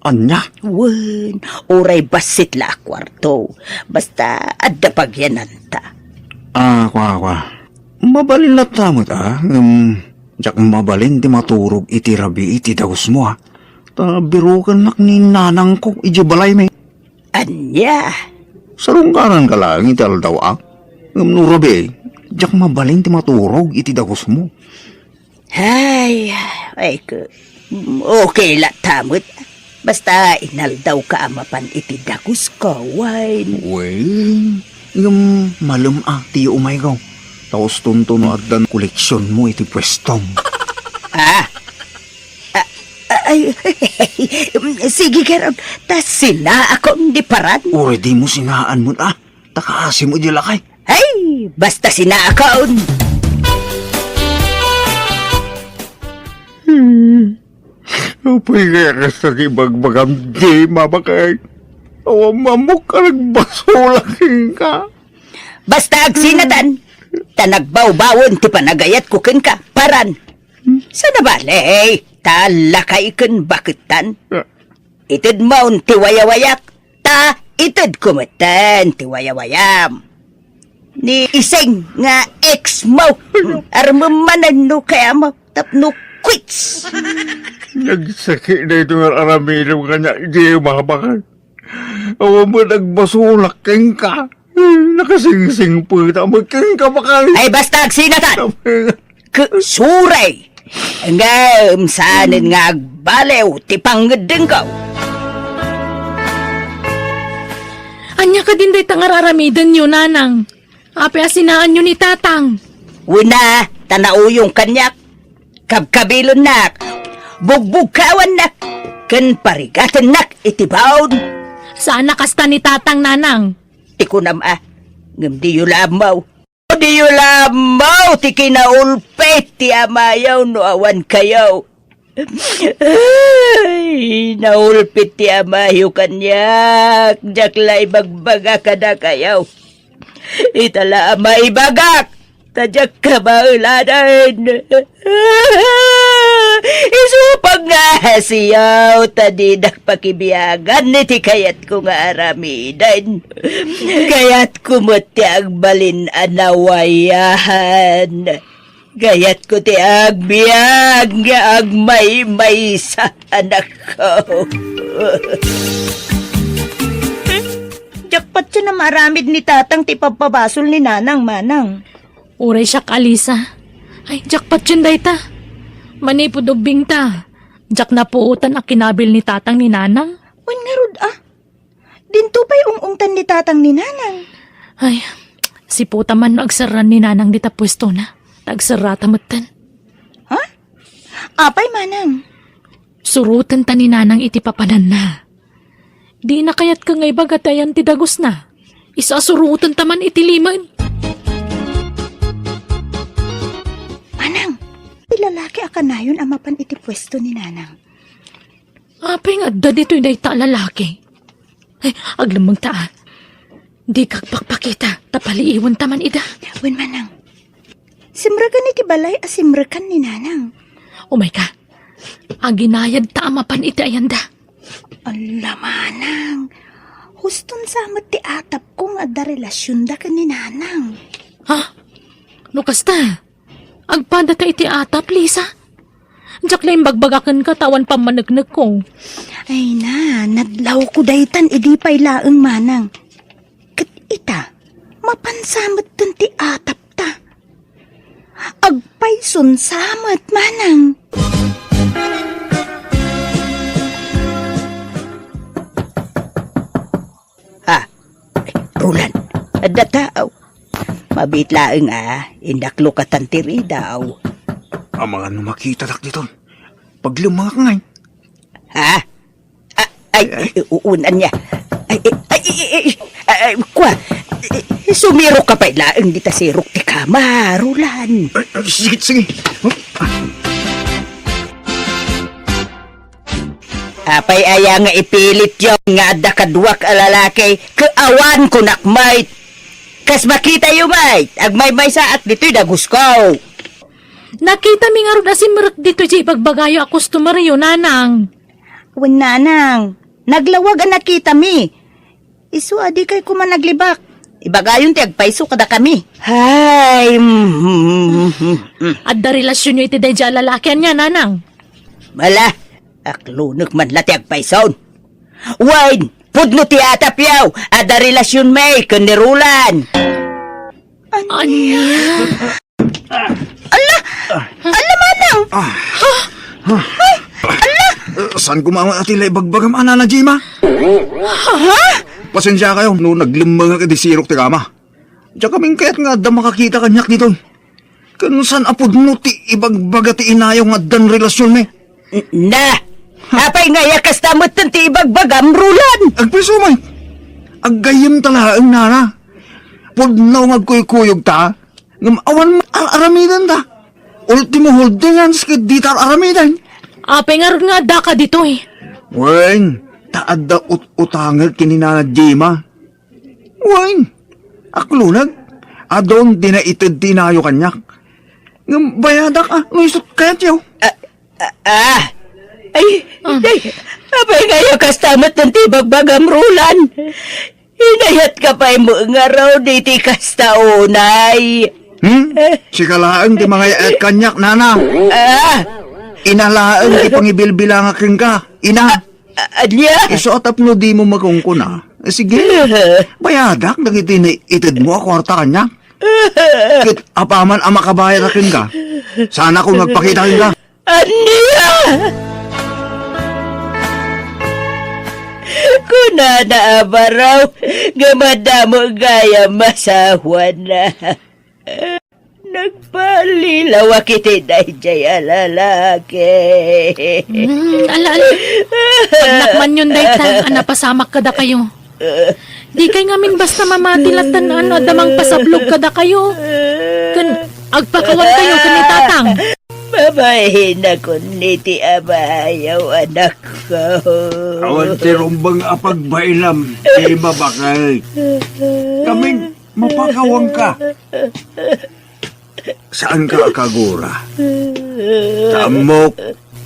ania? Wen, uray bassit la a kuarto. Basta adda pagyananta. Ah, kua, kua. Mabalin latta met, ah, ngem diak mabalin ti maturog iti rabii ti dausmo, ah. Ta birokennak ni nanangko idiay balaymi. Ania? Sarungkaranka laeng iti aldaw, ah. Ngem no rabii, diak mabalin ti maturog iti dagusmo. Ay, ay, ke-, okay latta met. Basta inaldawka a mapan iti dagusko, wen. Wen, ngem malem a ti umayko. Ta ustonto no addan koleksionmo iti puestom. Ah, ah, ah, ay, sige, garud, ta sinaakon ti paran. Uray dimo sinaan met, ah. Ta kaasi met di lakay. Ay, basta sinaakon. Hmm. Apay kaya kasta ti ibagbagam di mabakay? Awan mamok a nagbasolak kenka. Basta agsinatan, ta nagbawbawen ti panagayatko kenka, paran. Sana bale, ta lakay ken baketan. Ah. Itedmon ti wayawayak, ta itedko metten ti wayawayam. Ni Iseng nga ex mo, armem manen no kayam tapno quits. Nagsakit daytoy nga aramidem kaniak, di mabakay. Awan met nagbasolak kenka. Nakasingsingpet a met kenka, bakay. Ay, basta agsinatan. Ke-, suray. Ngem saanen nga agbaliw ti pangngeddengko. Ania kadin dayta nga ar-aramidenyo, nanang? Apay a sinaanyo ni tatang? Wen a, ta nauyong kaniak. Kabkabilennak, bugbugkawannak, ken parigatennak iti baon. Saan a kasta ni tatang, nanang? Ti kunam a, ngem diyo la ammo. Diyo la ammo ti kinaulpit ti amayo no awan kayo. Ay, naulpit ti amayo kaniak, diak la ibagbaga kadakayo. Ita la a maibagak, ta diak kabaelanen. Isu pagngasiyo, ta dinak pakibiagan iti kayatko nga aramiden. Kayatko met ti agbalin a nawayan. Kayatko ti agbiag nga agmaymaysa, anakko. Diak patien a maaramid ni tatang ti ipabpabasol ni nanang, manang. Uray siak, Alisa. Ay, diak patien dayta. Manipud ubbingta, diak napuotan a kinabil ni tatang ni nanang. Wen ngarud a. Dinto pay ung-ungtan ni tatang ni nanang. Ay, sipota man no agserran ni nanang dita puestona. Ta agserrata metten. Ha? Apay, manang? Surotenta ni nanang iti papananna. Dina kayat ket nga ibaga ti ayan ti dagusna. Isu a surotenta man iti limen. Manang, ti lalaki a kanayon a mapan iti puesto ni nanang. Apay nga adda ditoy dayta a lalaki? Ay, aglemmengta a. Dikak pakpakita, ta paliiwenta man ida. Wen, manang. Simreken iti balay a simrekan ni nanang. Umayka. Aginayadta a mapan iti ayanda. Alla, manang. Huston sa met ti atapko nga adda relasionda ken ni nanang. Ha? No kasta? Agpadata iti atap, Lisa. Diak la imbagbaga kenka ta awan pammaneknekko. Ay na, nadlawko daytan idi pay laeng, manang. Ket ita, mapan sa metten ti atapta. Agpayson sa met, manang. Ha? Ay, Roland, adda tao. Mabiit laeng a, indaklokatan ti ridaw. Amangan no makitadak diton. Paglemmengak ngay. Ha? Ah, ay, ay, unan niya. Ay, ay, ay, ay, ay, ay, ay, kwa. Sumirok ka pay laeng dita sirok ti kama, Roland. Ay, ay, sige, sige. Apay aya nga ipilityo nga adda kaduak a lalaki, ket awan kunak met. Kas makitayo met, agmaymaysaak ditoy dagusko. Nakitami ngarud a simrek ditoy diay ibagbagayo a customeryo, nanang. Wen, nanang, naglawag a nakitami. Isu a dikay koma naglibak. Ibagayon ti agpayso kadakami. Hay, mm, mm, mm, mm. Adda relasionyo iti daydiay a lalaki ania, nanang? Ala, aklonek man la ti agpayson. Wen, pudno ti atapyo, adda relasionmi ken ni Roland. Ania? Ala! Ala, manang! Ah. Ay! Ala! Eh, saan ko maawat a ti la ibagbagam, a, Nana Jima? Ha? Pasensia kayo no naglemmengak idi sirok ti kama. Diak amin kayat nga adda makakita kaniak ditoy. Ken saan a pudno ti ibagbaga ti inayo nga addan relasionmi. Na! Apay nga aya kasta metten ti ibagbagam, Roland? Agpayso met. Aggayyemta laeng, nana. Pudno nga agkuykuyogta, ngem awan met ar-aramidenta. Ultimo holdingans ket dita ar-aramiden. Apay ngarud nga addaka ditoy? Wen, ta adda ut-utangek ken ni Nana Jima. Wen, akloneg, adun ti naited ti inayo kaniak. Ngem bayadak a, no isut kayatyo. Ah, ah, ah. Ay, Ah. Ay, apay nga aya kasta met ti ibagbagam, Roland? Inayatka pay met ngarud iti kasta unay. Hmm? Sika laeng ti mangay-ayat kaniak, nana. Ah. Ina laeng ti pangibilbilangak kenka, ina. A-, ania? Isu a tapno dimo makunkuna. Sige. Bayadak dagiti naitedmo a kuarta kaniak. Ket apaman a makabayad a kenka, saanakon nga agpakita kenka. Ania? Kunana a baro nga madamo gayam masawana. Nagpalilawak iti daydiay a lalaki. Hmm, ala, ala. Pagnamanyon dayta a napasamak kadakayo. Dikay ngamin basta mamati latta no adda mangpasablog kadakayo. Ken agpakawankayo ken ni Tatang. Babainakon ni ti amayo, anakko. Awan ti rumbeng a pagbainam, Jima, baket. Ngamin, mapakawanka. Saanka a kagura. Ta ammok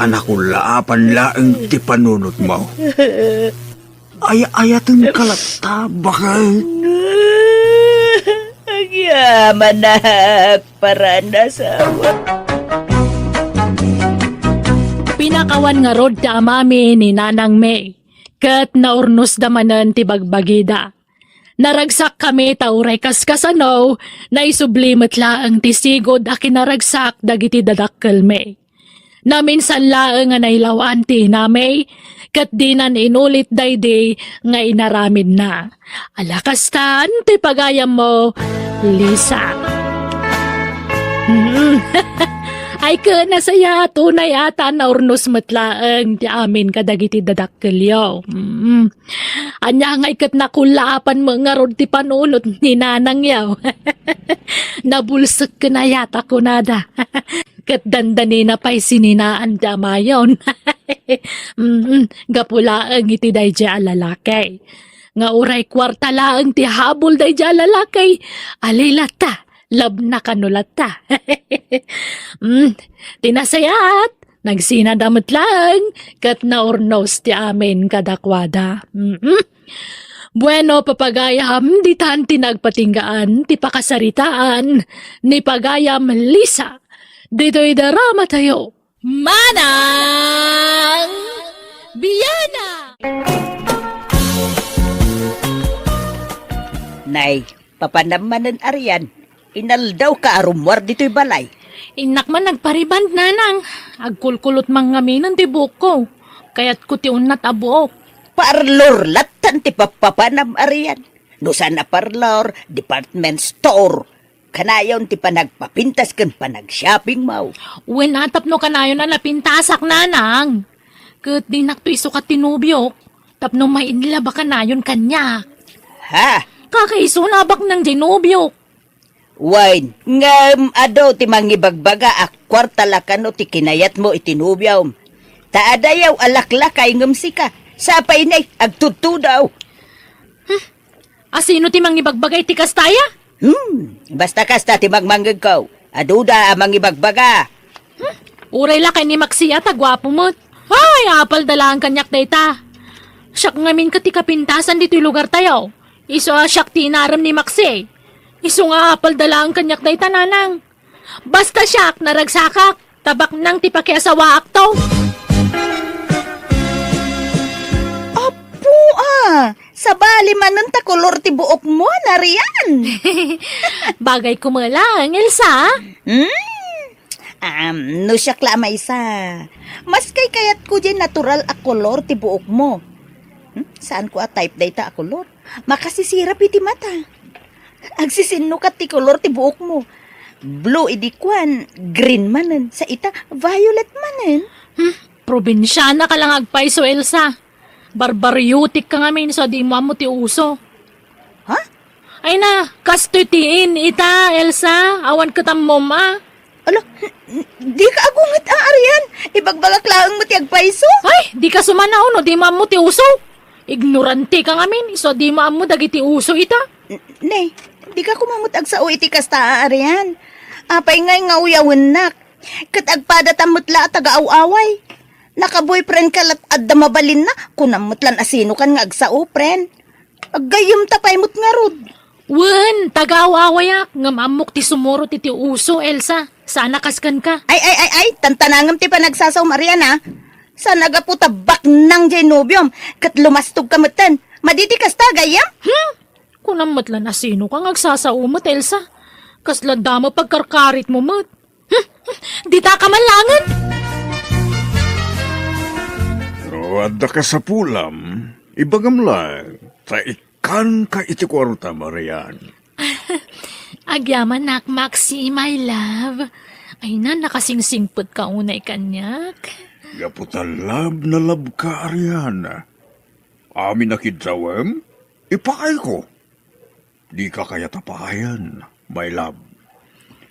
a nakullaapan laeng ti panunotmo. Ay-ayatenka latta, baket. Agyamanak, paranasawa. Pinakawan ngarud ti amami ni Nanang May, ket naurnosda manen ti bagbagida. Naragsakkami ta uray kaskasano, naisubli met laeng ti sigud a kinaragsak dagiti dadakkelmi. Naminsan laeng a nailaw-an ti inami, ket dinan inulit daydi nga inaramidna. Ala kastan ti pagayammo, Lisa. Mm. Ay, ken nasayaat unay a ta naurnos met laeng ti amin kadagiti dadakkelyo. Mm. Ania ngay ket nakullaapan met ngarud ti panunot ni nanangyo? Nabulsek ken ayat a kunada. Ket dandanina pay sininaan ti amayon. Mm, gapu laeng iti daydiay a lalaki. Nga uray kuarta laeng ti habol daydiay a lalaki, ali latta, labna kano latta. Mm, ti nasayaat, nagsinada met laeng, ket naurnos ti amin kadakuada. Mm-mm. Bueno, papagayam, ditan ti nagpatinggaan ti pakasaritaan ni pagayam Lisa. Ditoy drama tayo. Manang Biana! Nay, papanam manen a rian. Inaldawka a rummuar ditoy balay. Innak man nagpariband, nanang. Agkulkulot man ngaminen ti buokko. Kayatko ti unnat a buok. Parlor lattan ti pappapanam a rian. No saan a parlor, department store. Kanayon ti panagpapintas ken panagshoppingmo. Wen a tapno kanayon a napintasak, nanang. Ket dinakto isukat ti nobiok tapno mailaba kanayon kaniak. Ha? Kakaisuna a baknang diay nobiok. Wen, ngem adu ti mangibagbaga a kuarta la kano ti kinayatmo iti nobiom. Ta adayaw a laklakay ngem sika, sapay nay agtudtudaw. Hmm? Asino ti mangibagbaga iti kasta aya? Hmm, basta kasta ti mangmangngegko. Aduda a mangibagbaga. Hmm? Uray lakay ni Maxie a ta guapo met. Ay, apalda laeng kaniak dayta. Siak ngamin ket ti kapintasan ditoy lugar tayo. Isu a siak ti inarem ni Maxie. Isu nga apalda laeng kaniak dayta, nanang. Basta siak, naragsakak, ta baknang ti pakiasawaakto. Apo, a! Sabali manen ta kolor ti buokmo, Narian. Bagayko met laeng, Elsa. Hmm? Um, no siak la a maysa, mas kaykayatko diay natural a kolor ti buokmo. Hmm? Saanko a type dayta a kolor. Makasisirap iti mata. Agsisinnukat ti kolor ti buokmo. Blue idi kuan, green manen. Sa ita, violet manen. Hmm, probinsiana ka la nga agpayso, Elsa. Barbariotik ka ngamin, so di mo ammo ti uso. Ha? Ay na, kastoy ti in ita, Elsa. Awan ket ammom a. Ala, n-, n-, di ka agunget a, Arian. Ibagbagak laeng met ti agpayso. Ay, di ka sumanaw no di mo ammo ti uso. Ignorante ka ngamin, so di mo ammo dagiti uso ita. N-, ne, di ka koma met agsao iti kasta a, Arian. Apay ngay nga uyawennak? Ket agpadatam met la a taga-aw-away. Naka-boyfriend ka lat adda mabalinna, kunam met lan a sinokan nga agsao, friend. Aggayyemta pay met ngarud. Wen, taga-aw-awayak, ngem ammok ti sumurot iti uso, Elsa. Sana kas kenka. Ay, ay, ay, ay, tantanangem ti panagsasaom, Arian, a. Sana gapu ta baknang diay nobiom, ket lumastog ka metten. Madi ti kasta, gayyem? Hmm? Kunam met lan a sinoka nga agsasao met, Elsa. Kasla damo pagkarkarit mo met. Hmm, dita ka man laengen. No adda kasapulam, ibagam laeng, ta ikkanka iti kuarta, Marian. Agyamanak, Maxi, my love. Ay na, nakasingsingpet ka unay kaniak. Gapu ta love na love ka, Arian. Amin a kiddawem, ipaayko. Dika kayat a paayan, my love.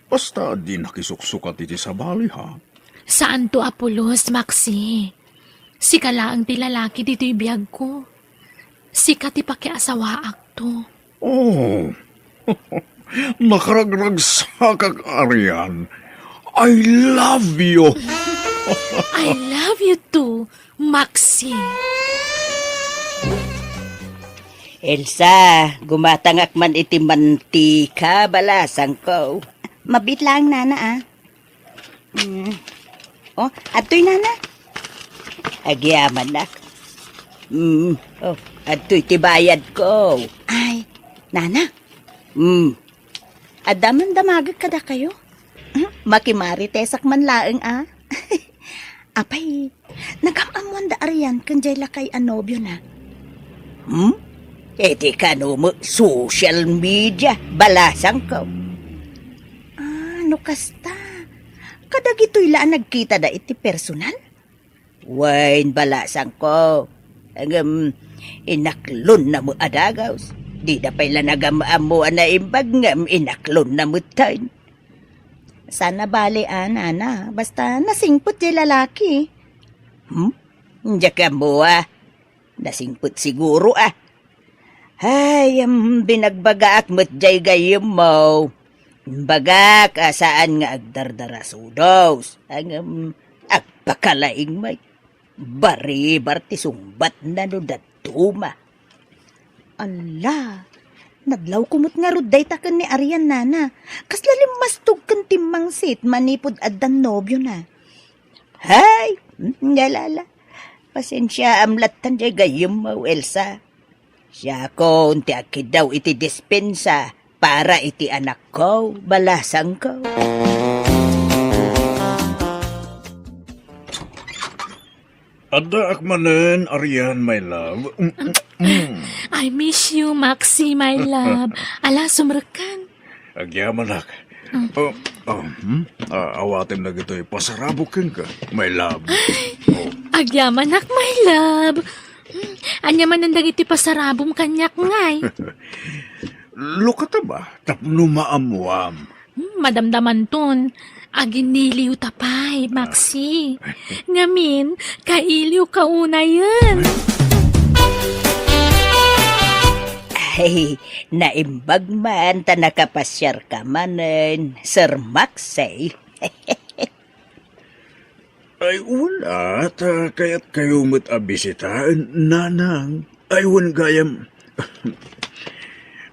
Basta di nakisuksukat iti sabali, ha? Saanto a pulos, Maxi. Sika laeng ti lalaki ditoy biagko. Sika ti pakiasawaakto. Oh, nakaragragsakak, Arian. I love you. I love you too, Maxi. Elsa, gumatangak man iti mantika, balasangko. Mabiit laeng, nana, a. Mm. Oh, adtoy, nana. Agyamanak. Mm. Oh, adtoy ti bayadko. Ay, nana. Mm. Adda man damagek kadakayo? Hmm, makimaritesak man laeng, a. Apay, nagam-ammoan da Arian ken jay lakay a nobiona? Hmm? Iti kano met social media, balasangko. Ah, no kasta, kadagitoy la a nagkitada iti personal? Wen, balasangko. Ngem, inaklonna met a dagus. Dida pay la nagam-ammo a naimbag ngem inaklonna metten. Sana bale a, nana, basta nasingpet ti lalaki. Hmm? Diak ammo a. Nasingpet siguro a. Ay, am, binagbagaak met jay gayyemmo. Imbagak a saan nga agdardarasudos. Ngem, agpakalaing met. Baribar ti sungbatna no dadduma. Alla, nadlawko met ngarud dayta ken ni Arian, nana. Kasla limmastog ken timmangsit manipud addan nobiona. Hay, mm, ngalala. Pasensiaam lattan jay gayyemmo, Elsa. Siakon ti agkiddaw iti dispensa para iti anakko, balasangko. Addaak manen, Arian, my love. Mm, mm, mm. I miss you, Maxi, my love. Ala, sumrekkan. Agyamanak. Mm. Oh, oh, hmm? Ah, awatem dagitoy pasarabok kenka, my love. Ay, oh. Agyamanak, my love. Hmm, ania manen dagiti pasarabom kaniak ngay? Lukata ba? Tapno maammuam. Hmm, madamdamanton. Aginiliw ta pay, Maxi. Ngamin, kailiw ka unayen. Ay, naimbag man ta nakapasiar ka manen, Sir Maxi. Ay, wen a, ta kayatkayo met a bisitaen, nanang. Ay, wen gayam.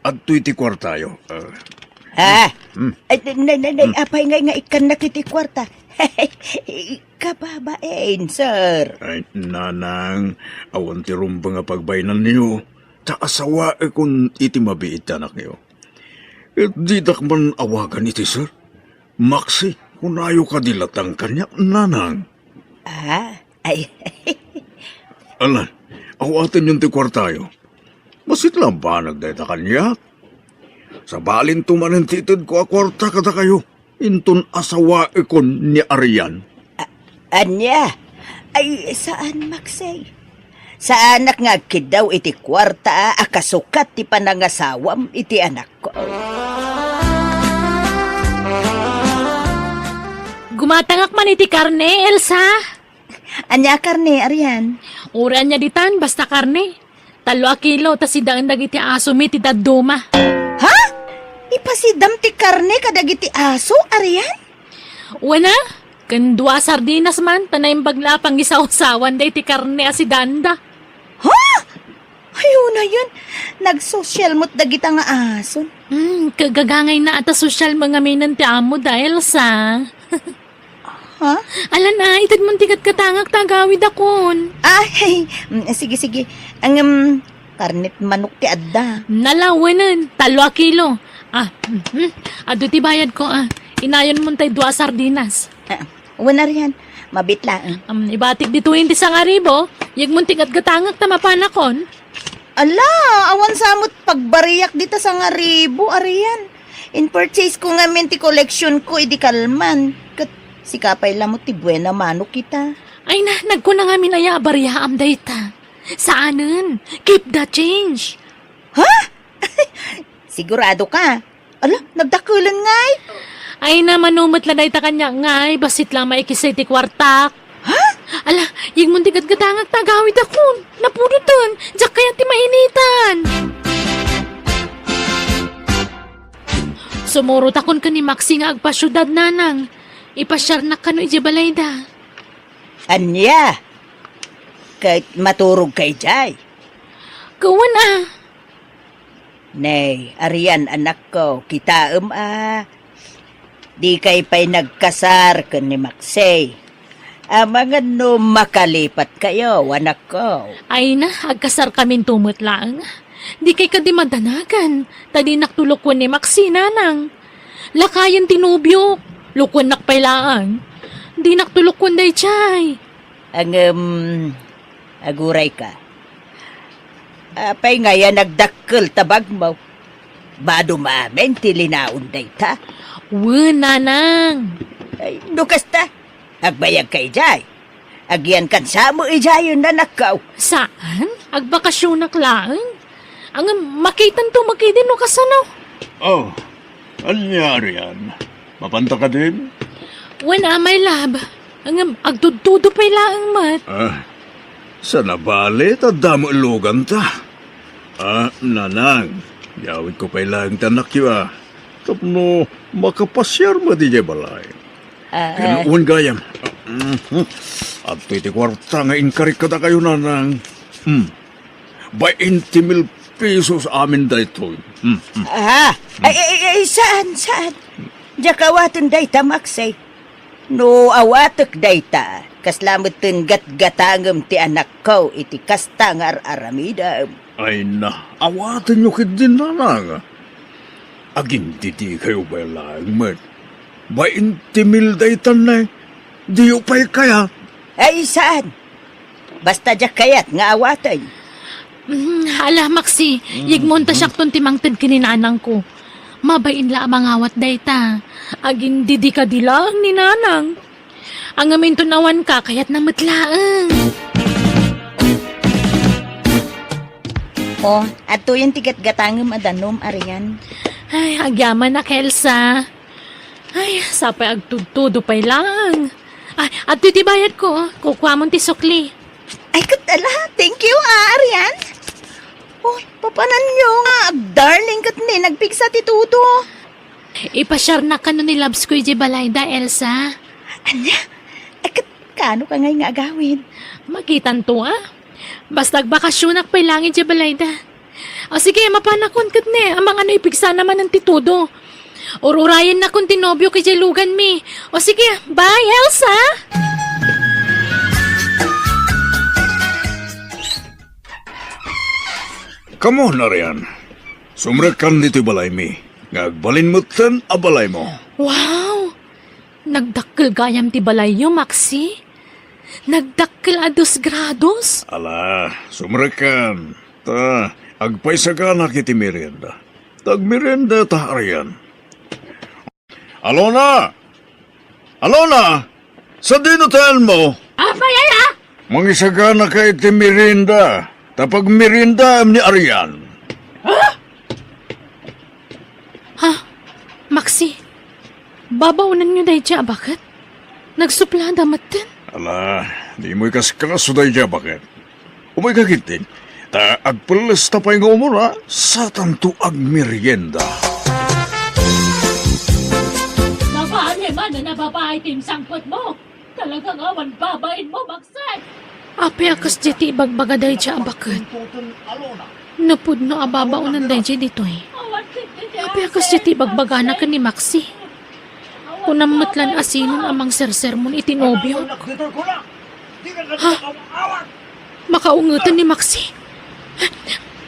Adtoy ti kuartayo. Ah. Ha? Hmm. Ay, nay, nay, nay, Hmm. apay ngay nga ikkannak iti kuarta? Kababain, sir. Ay, nanang, awan ti rumbeng a pagbaynanyo. ta asawaekon iti mabiit ti anakyo. Ket didak man awagan iti sir. Maxi, kunayo kadi lattan kaniak, nanang. Ah, ay. Ala, awatenyon ti kuartayo. Bassit la banag dayta kaniak. Sabalinto manen ti itedko a kuarta kadakayo, inton asawaekon ni Arian. A-, ania? Ay, saan, Maxi. Saanak nga agkiddaw iti kuarta a kasukat ti panangasawam iti anakko. Gumatangak man iti karne, Elsa. Ania a karne, Arian? Uray ania ditan, basta karne. Tallo a kilo, ta sidaen dagiti asomi ti dadduma. Ha? Ipasidam ti karne kadagiti aso, Arian? Wen a, ken dua a sardinas man, ta naimbag la a pangisawsawan daydi karne a sidanda. Ha? Ay, unayen, nagsosyal met dagita nga ason. Hmm, kagagangay na ata sosyal mangaminen ti amo da, Elsa. Ha? Alan a, itedmon ti gatgatangak ta agawidakon. Ah, hey, mm, sige, sige. Ang, um, karnet manok ti adda. Nalawenen, talo a kilo. Ah, mhm. Adu ti bayad ko, ah. Inayonmon tay dua a sardinas. Ah, wen, Arian, mabit laeng. Um, ibatik ditoyen ti sangaribo, yegmon ti gatgatangak ta mapanakon. Ala, awan sa met pagbariak dita sangaribo, Arian. In-purchase ko ngamin ti collection ko idi kalman. Ket sika pay la met ti buena mano kita. Ay na, nagkuna ngamin aya a bariaam dayta. Saanen, keep the change. Ha? Sigurado ka? Ala, nagdakelen ngay? Ay na, mano met la dayta kaniak ngay, bassit la maikis iti kuartak. Ha? Ala, yegmon ti gatgatangak ta agawidakon. Napudoten, diak kayat ti mainitan. Sumurotakon ken ni Maxi nga agpasiudad, nanang. Ipasiarnak kano idiay balayda. Ania? Ket maturogka idiay? Kawan a. Nay, Arian, anakko, kitaem a dikay pay nagkasar ken ni Maxi. Amangan no makalipatkayo, anakko. Ay na, agkasarkaminto met laeng. Dikay kadi madanagan, ta dinakto lokuen ni Maxi, nanang. Lakayen ti nobiok, lokuennak pay laeng. Dinakto lokuen daydiay. Ngem, agurayka. Apay ngay a nagdakkel ta bagmo? Badom amin ti linaon dayta? Wen, nanang. Ay, no kasta, agbayagka idiay. Agyankan sa met idiayen, anakko. Saan? Agbakasionak laeng. Ngem makitanto met idi no kasano. Oh, ania, Arian? Mapanta kadin? Wen a, my love. Ngem agtudtudo pay laeng met. Ah, sana bale ta adda met luganta. Ah, nanang, yawidko pay laeng ti anakyo a. Tapno makapasiar met idiay balay. Ah, ken ah. Wen gayam. Mhm. Adtoy ti kuarta nga inkarik kadakayo, nanang. Hmm. Bainte mil pesos amin daytoy. Hmm, hmm. Ah, ay, ay, ay, saan, saan? Diak awaten dayta, Maxi. No awatek dayta, kasla metten gatgatangem ti anakko iti kasta nga ar-aramidem. Ay na, awatenyo ketdin, nanang. Agindidikayo pay laeng met. Bainte mil daytan, nay. Diyo pay kayat? Ay, saan? Basta diak kayat nga awaten. Mm, ala, Maxi, mm, yegmon ta siakton ti mangted ken ni nanangko. Mabain la a mangawat dayta. Agindidi kadi laeng ni nanang. Ngem inton awanka, kayatna met laeng. Oh, adtoyen ti gatgatangem a danum, Arian. Ay, agyamanak, Elsa. Ay, sapay agtudtudo pay laeng. Ay, adtoy ti bayadko, oh. Kukuamon ti sukli. Ay, ket ala, thank you, ah, Arian. Oh, papananyo nga, agdarling ket ni nagpigsa ti tudo. Ipasiarnak kano ni Labs ko idiay balayda, Elsa. Ania? Ay, ket, kano ka ngay nga agawid? Makitanto, ah. Basta agbakasionak pay laeng idiay balayda. O sige, mapanakon ket ni, amangan no ipigsana manen ti tudo. Ururayennakon ti nobiok idiay luganmi. O sige, bye, Elsa! Come on, Arian. Sumrekkan ditoy balaymi, nga agbalin metten a balaymo. Wow! Nagdakkel gayam ti balayyo, Maxi. Nagdakkel a dos grados. Ala, sumrekkan. Ta, agpaisaganak iti merienda. Ta agmerienda ta, Arian. Alona! Alona! Sadino tayanmo? Apay aya? Mangisaganaka iti merienda. Ta pagmeriendaem ni Arian. Ha? Maxi, babaonanyo daydiay a baket? Nagsuplada metten? Ala, dimo ikaskaso daydiay a baket. Umayka ketdin, ta agpellesta pay nga umuna, satanto agmerienda. Napaanay man a nababain ti insangpetmo. Talaga nga awan babainmo, Maxi. Apay a kasdiay ti ibagbaga daydiay a baket? No pudno a babaonan daydiay ditoy. Apay a kasdiay ti ibagbagana ken ni Maxi? Kunam met laeng a sinon a mangsersermon iti nobiok. Ha? Makaungetan ni Maxi?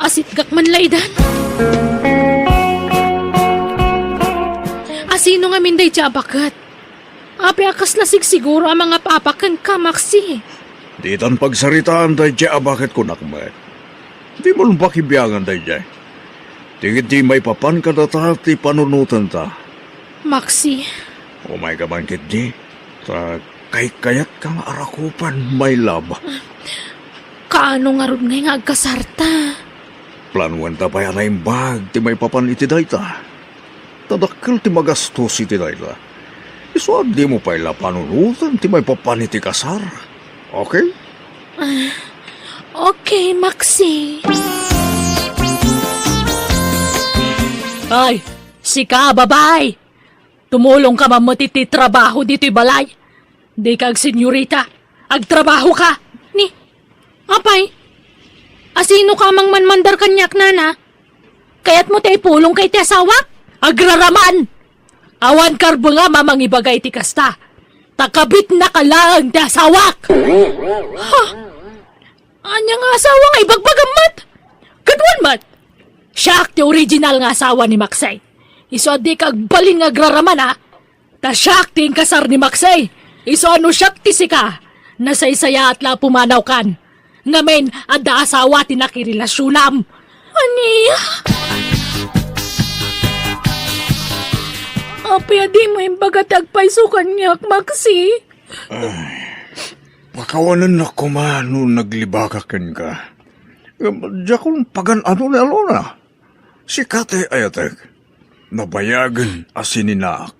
Asitgak man la idan. A sino ngamin daydiay a baket? Apay a kasla sigsiguro a mangap-apak kenka, Maxi? Ditan pagsaritaan daydiay a baket kunak met. Dimo pakibiangan daydiay. Ti ketdi maipapan kadata ti panunotenta. Maxi. Umayka man ketdi, ta kaykayatka nga arakupan, my love. Kaano ngarud ngay nga agkasarta? Planoenta pay a naimbag ti maipapan iti dayta. Ta dakkel ti magastos iti dayta. Isu a dimo pay la panunoten ti maipapan iti kasar. Okay? Ah, okay, Maxi. Ay, sika, babae! Tumulongka man met iti trabaho ditoy balay. Dika agsenyorita. Agtrabahoka. Ni, apay, asinoka a mangmanmandar kaniak, nana? Kayatmo ti ipulongka iti asawak? Agraraman! Awan karbengam a mangibaga iti kasta. Ta kabitnaka laeng ti asawak! Ha? Ania nga asawa nga ibagbagam met? Ket wen met, siak ti original nga asawa ni Maxi. Isu a dika agbalin nga agraraman, a? Ta siak ti inkasar ni Maxi. Isu a no siak ti sika, nasaysayaat la a pumanawkan. Ngamin, adda asawa ti nakirelasionam. Ania? Apay a dimo imbaga ti agpayso kaniak, Maxi? Ay, pakawanennak koma no naglibakak kenka. Ngem diakon pagan-ano ni Alona. Sika ti ayatek. Nabayagen a sininaak.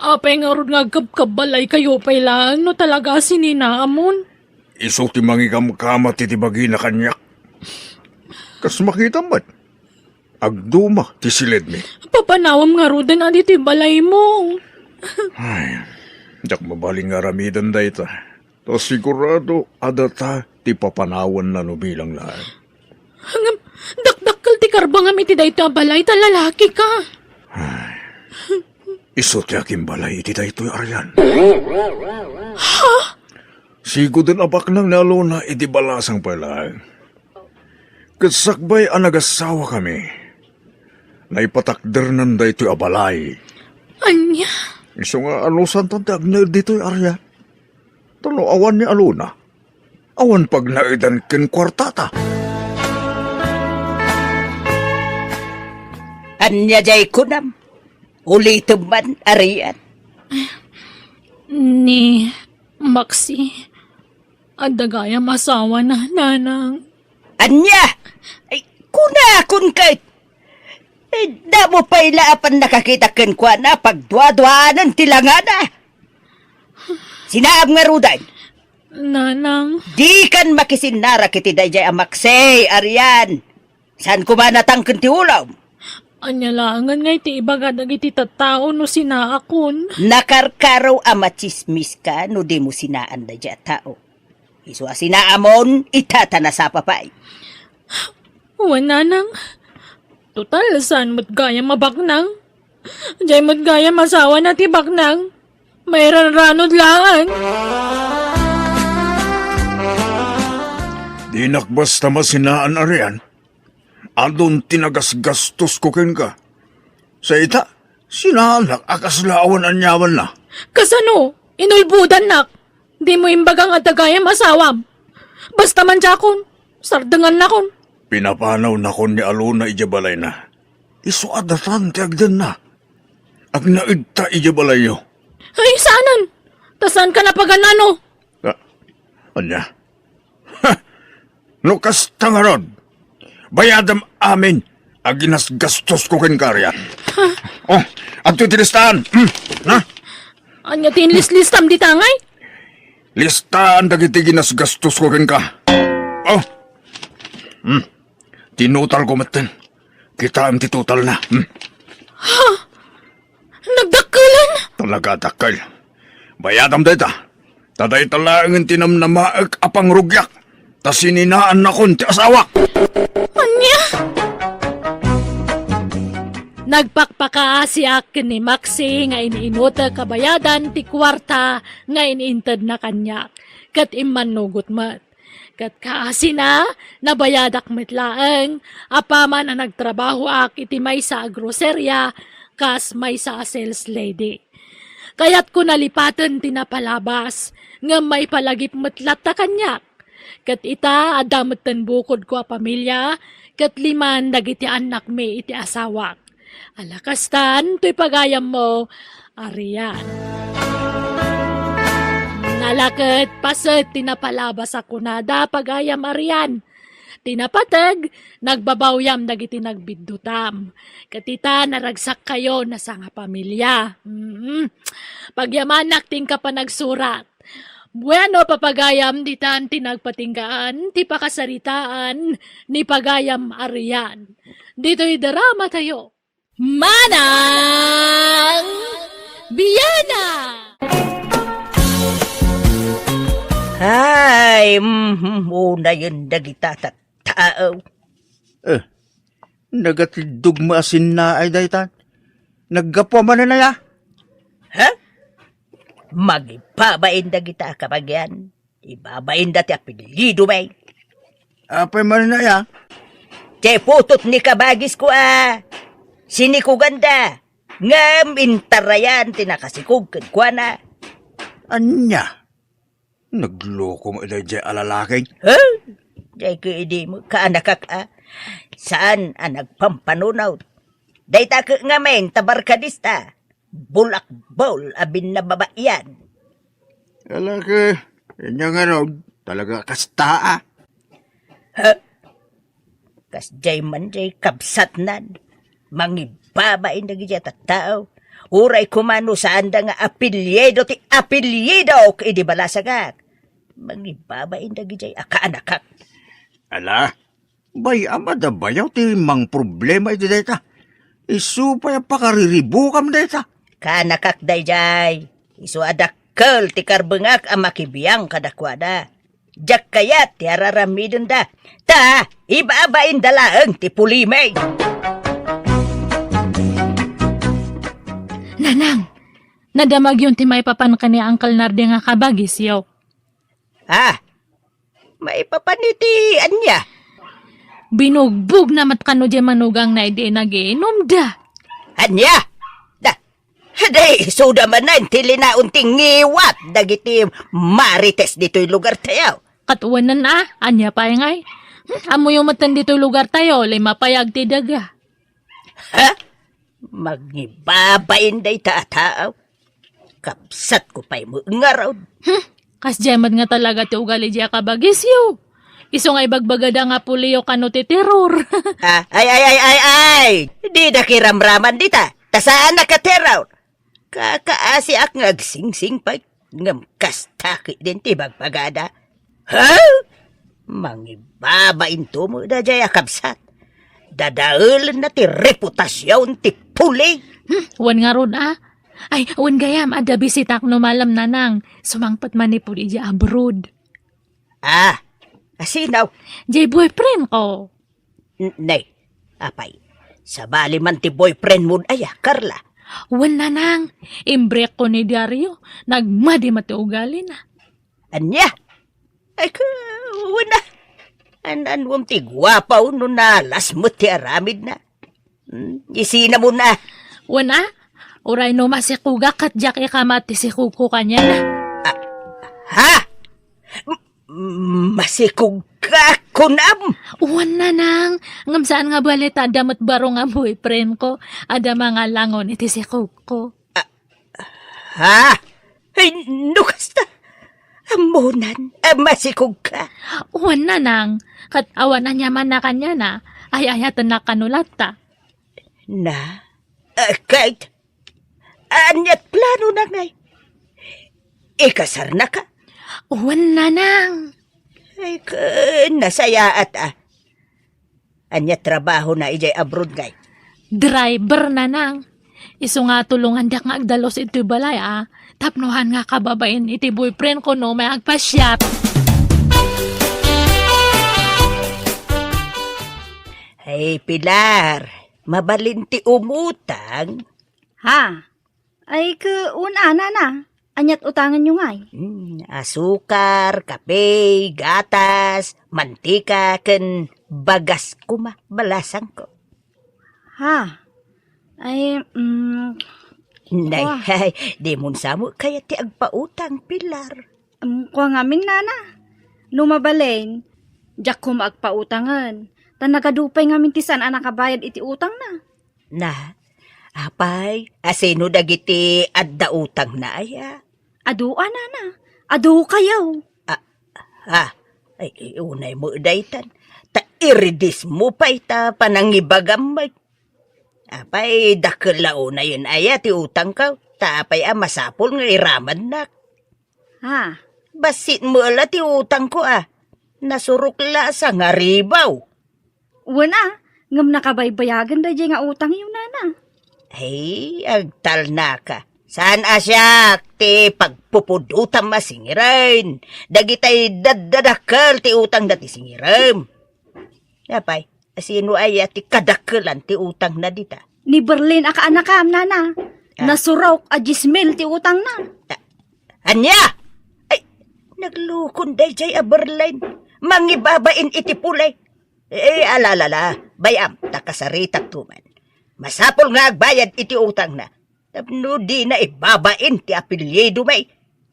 Apay ngarud nga agkabkabbalaykayo pay laeng no talaga a sininaamon? Isu ti mangikamkama ti, ti bagina kaniak. Kas makitam met, agduma ti siledmi. Papanawem ngaruden a ditoy balaymo. Ay, diak mabalin nga aramiden dayta. Ta sigurado a data ti papanawanna no bilang laeng. Ngem, dakdakkel ti karbengam iti daytoy a balay ta lalakika. Ay, isu ti agimbalay iti daytoy, Arian. Ha? Siguden a baknang ni Alona idi balasang pay laeng. Ket sakbay a nagasawakami, naipatakdernan daytoy a balay. Ania? Isu nga anusantan ti agnaed ditoy, Arian. Ta no awan ni Alona, awan pagnaedan ken kuartata. Ania jay kunam? Ulitem man, Arian. Ni Maxi, adda gayam asawana, nanang. Ania? Ay, kunakon ket. Ay, damo pay la a pannakakita kenkuana, pagduaduanan ti langana. Sinaam ngaruden. Nanang. Dikan makisinnarak iti daydiay a Maxi, Arian. Saan koma natangken ti ulom? Ania laengen nga iti ibaga dagiti tattao no sinaakon? Nakarkaro a matsismiska no dimo sinaan daydiay a tao. Isu a sinaamon, ita ta nasapa pay. Wen, nanang. Total, saan met gayam a baknang? Jay met gayam asawana ti baknang. Mairanranod laeng. Dinak basta masinaan, Arian. Adun ti nagasgastosko kenka. Sa ita, sinaannak a kasla awan aniamanna. Kasano? Inulbodannak. Dimo imbaga nga adda gayam asawam. Basta man diakon, sardengannakon. Pinapanawnakon ni Alona idiay balayna. Isu a datan ti agdenna. Agnaedta idiay balayyo. Ay, saanen? Ta saanka napagan-ano? Ah, ania? Ha! No kasta ngarud, bayadam amin a ginasgastosko kenka, Arian. Oh, adtoy ti listaan. Hmm, na? Ania ti inlislistam dita ngay? Listaan dagiti ginasgastosko kenka. Oh. Hmm. Tinutalko metten. Kitaem ti totalna. Hmm. Nagdakkelan? Talaga dakkel. Bayadam dayta. Ta dayta laengen ti namnamaek a pangrugiak. Ta sininaannakon ti asawak. Ania? Nagpakpakaasiak ken ni Maxi nga in-inutek a bayadan ti kuarta nga in-intedna kaniak, ket immannugot met. Ket kaasina, nabayadak met laeng, apaman a nagtrabahoak iti maysa a groseria kas maysa a sales lady. Kayatko nalipaten ti napalabas, ngem maipalagip met latta kaniak. Ket ita, adda metten bukodko a pamilia, ket liman dagiti annakmi iti asawak. Ala kastan, toy pagayammo, Arian. Nalaket paset ti napalabas a kunada, pagayam Arian. Ti napateg, nagbabawyam dagiti nagbiddutam. Ket ita, naragsakkayo, nasangapamilia. Mm. Pagyamanak ti inka panagsurat. Bueno, papagayam, ditan ti nagpatinggaan ti pakasaritaan ni pagayam Arian. Ditoy drama tayo. Manang Biana! Ay, mm, unayen dagita tattao. Eh, nagatiddog mo a sinnaay dayta. Naggapu manen aya? Ha? Mangibabain dagita a kabagian. Ibabainda ti apelyidomi. Apay manen aya? Ti putot ni kabagisko a sinikuganda, ngem intarayan ti nakasikog kenkuana. Ania? Nagloko met daydiay a lalaki? Huh? Diay ket idi mo kaanakak a saan a nagpampanunot. Dayta ket ngamin ta barkadista. Bulakbol a binnababaian. Ala ket, ania ngarud, talaga kasta a. Ha? Kasdiay man diay kabsatnan. Mangibabain dagiti a tattao. Uray koma no saanda nga apelyido ti apelyido ket idi balasagak. Mangibabain dagiti a kaanakak. Ala, bay-am a dabayaw ti mangproblema iti dayta. Isu pay a pakariribukam dayta. Kaanakak daydiay. Isu a dakkel ti karbengak a makibiang kadakuada. Diak kayat ti araramidenda. Ta, ibabainda laeng ti pulimi. Nanang, nadamagyon ti maipapan ken ni Uncle Nardi nga kabagisyo. Ah, maipapan iti ania? Binugbogna met kano diay manugangna idi nagiinumda. Ania? Da, Day, isuda manen ti linaon ti ngiwat dagiti marites ditoy lugartayo. Ket wen a, ania pay ngay? Hmm, ammoyo metten ditoy lugartayo, lima pay agti daga. Ha? Mangibabain dayta a tao? Kabsatko pay met ngarud. Hmm, kasdiay met nga talaga ti ugali diay a kabagisyo. Isu nga ibagbagada nga puliyo kano ti terror. Ah, ay, ay, ay, ay, ay! Dida kiramraman dita, ta saanak a terror. Kakaasiak nga agsingsingpet, ngem kasta ketdin ti bagbagada. Ha? Mangibabainto met daydiay a kabsat. Dadaelenna ti reputasion ti puli. Hmm, wen ngarud a. Ay, wen gayam, adda bisitak no malem, Nanang. Sumangpet manipud idiay abroad. Ah, asino? Diay boyfriend ko. N-, nay, apay, sabali man ti boyfriend mo aya, Carla? Wen, Nanang, imbreak ko ni Dario, nagmadi met ti ugalina. Ania? Ay, ka-, wen a. An-anuam ti guapaw no nalas met ti aramidna? Hmm, isinamon a. Wen a, uray no masikogak ket diak ikamat ti sikogko kaniana. Ah, ha? M-, masikogka, kunam? Wen, nanang, ngem saan nga bale ta adda met baro nga boyfriendko, adda mangalangon iti sikogko. Ah, ha? Ay, no kasta, ammonan a masikogka? Wen, nanang, ket awan aniamanna kaniana, ay-ayatennak kano latta. Na? Ah, ket, aniat planona ngay? Ikasarnaka? Wen, nanang. Ay, ket, nasayaat a. Ania trabahona idiay abroad ngay? Driver, nanang. Isu nga tulongandak nga agdalus iti balay a, tapno saan nga kababain iti boyfriendko no umay agpasiar. Hey, Pilar, mabalin ti umutang? Ha? Ay, ket, wen a, nana. Aniat utangenyo ngay? Hmm, asukar, kape, gatas, mantika, ken bagas koma, balasangko. Ha? Ay, mm, Nay, kua. Ay, dimon sa met kayat ti agpautang, Pilar. Mm, kua ngamin, nana. No mabalin, diak koma agpautangen. Ta nagadu pay ngamin ti saan a nakabayad iti utangna. Na, apay, asino dagiti adda utangna aya? Adu a, nana. Adu kayo. Ah, ah, ay, unay mo daytan. Ta iridismo pay ta panangibagam met. Apay, dakkel la unayen aya ti utangko. Ta apay a masapul nga iramannak? Ha? Bassit mo la ti utangko a. Nasurok la sangaribaw. Wen a, ngem nakabaybayagen daydiay nga utangyo, nana. Ay, agtalnaka. Saan a siak ti pagpupudotam a singiren? Dagitay daddadakkel ti utangda ti singirem. Apay, asino aya ti kadakkelan ti utangna dita? Ni Berlin a kaanakam, nana. Ah. Nasurok a dies mil ti utangna. Ah, ania? Ay, naglukon daydiay a Berlin. Mangibabain iti pulay. Eh, alalala, bay-am, ta kasaritakto man. Masapul nga agbayad iti utangna. Tapno dina ibabain ti apelyido, may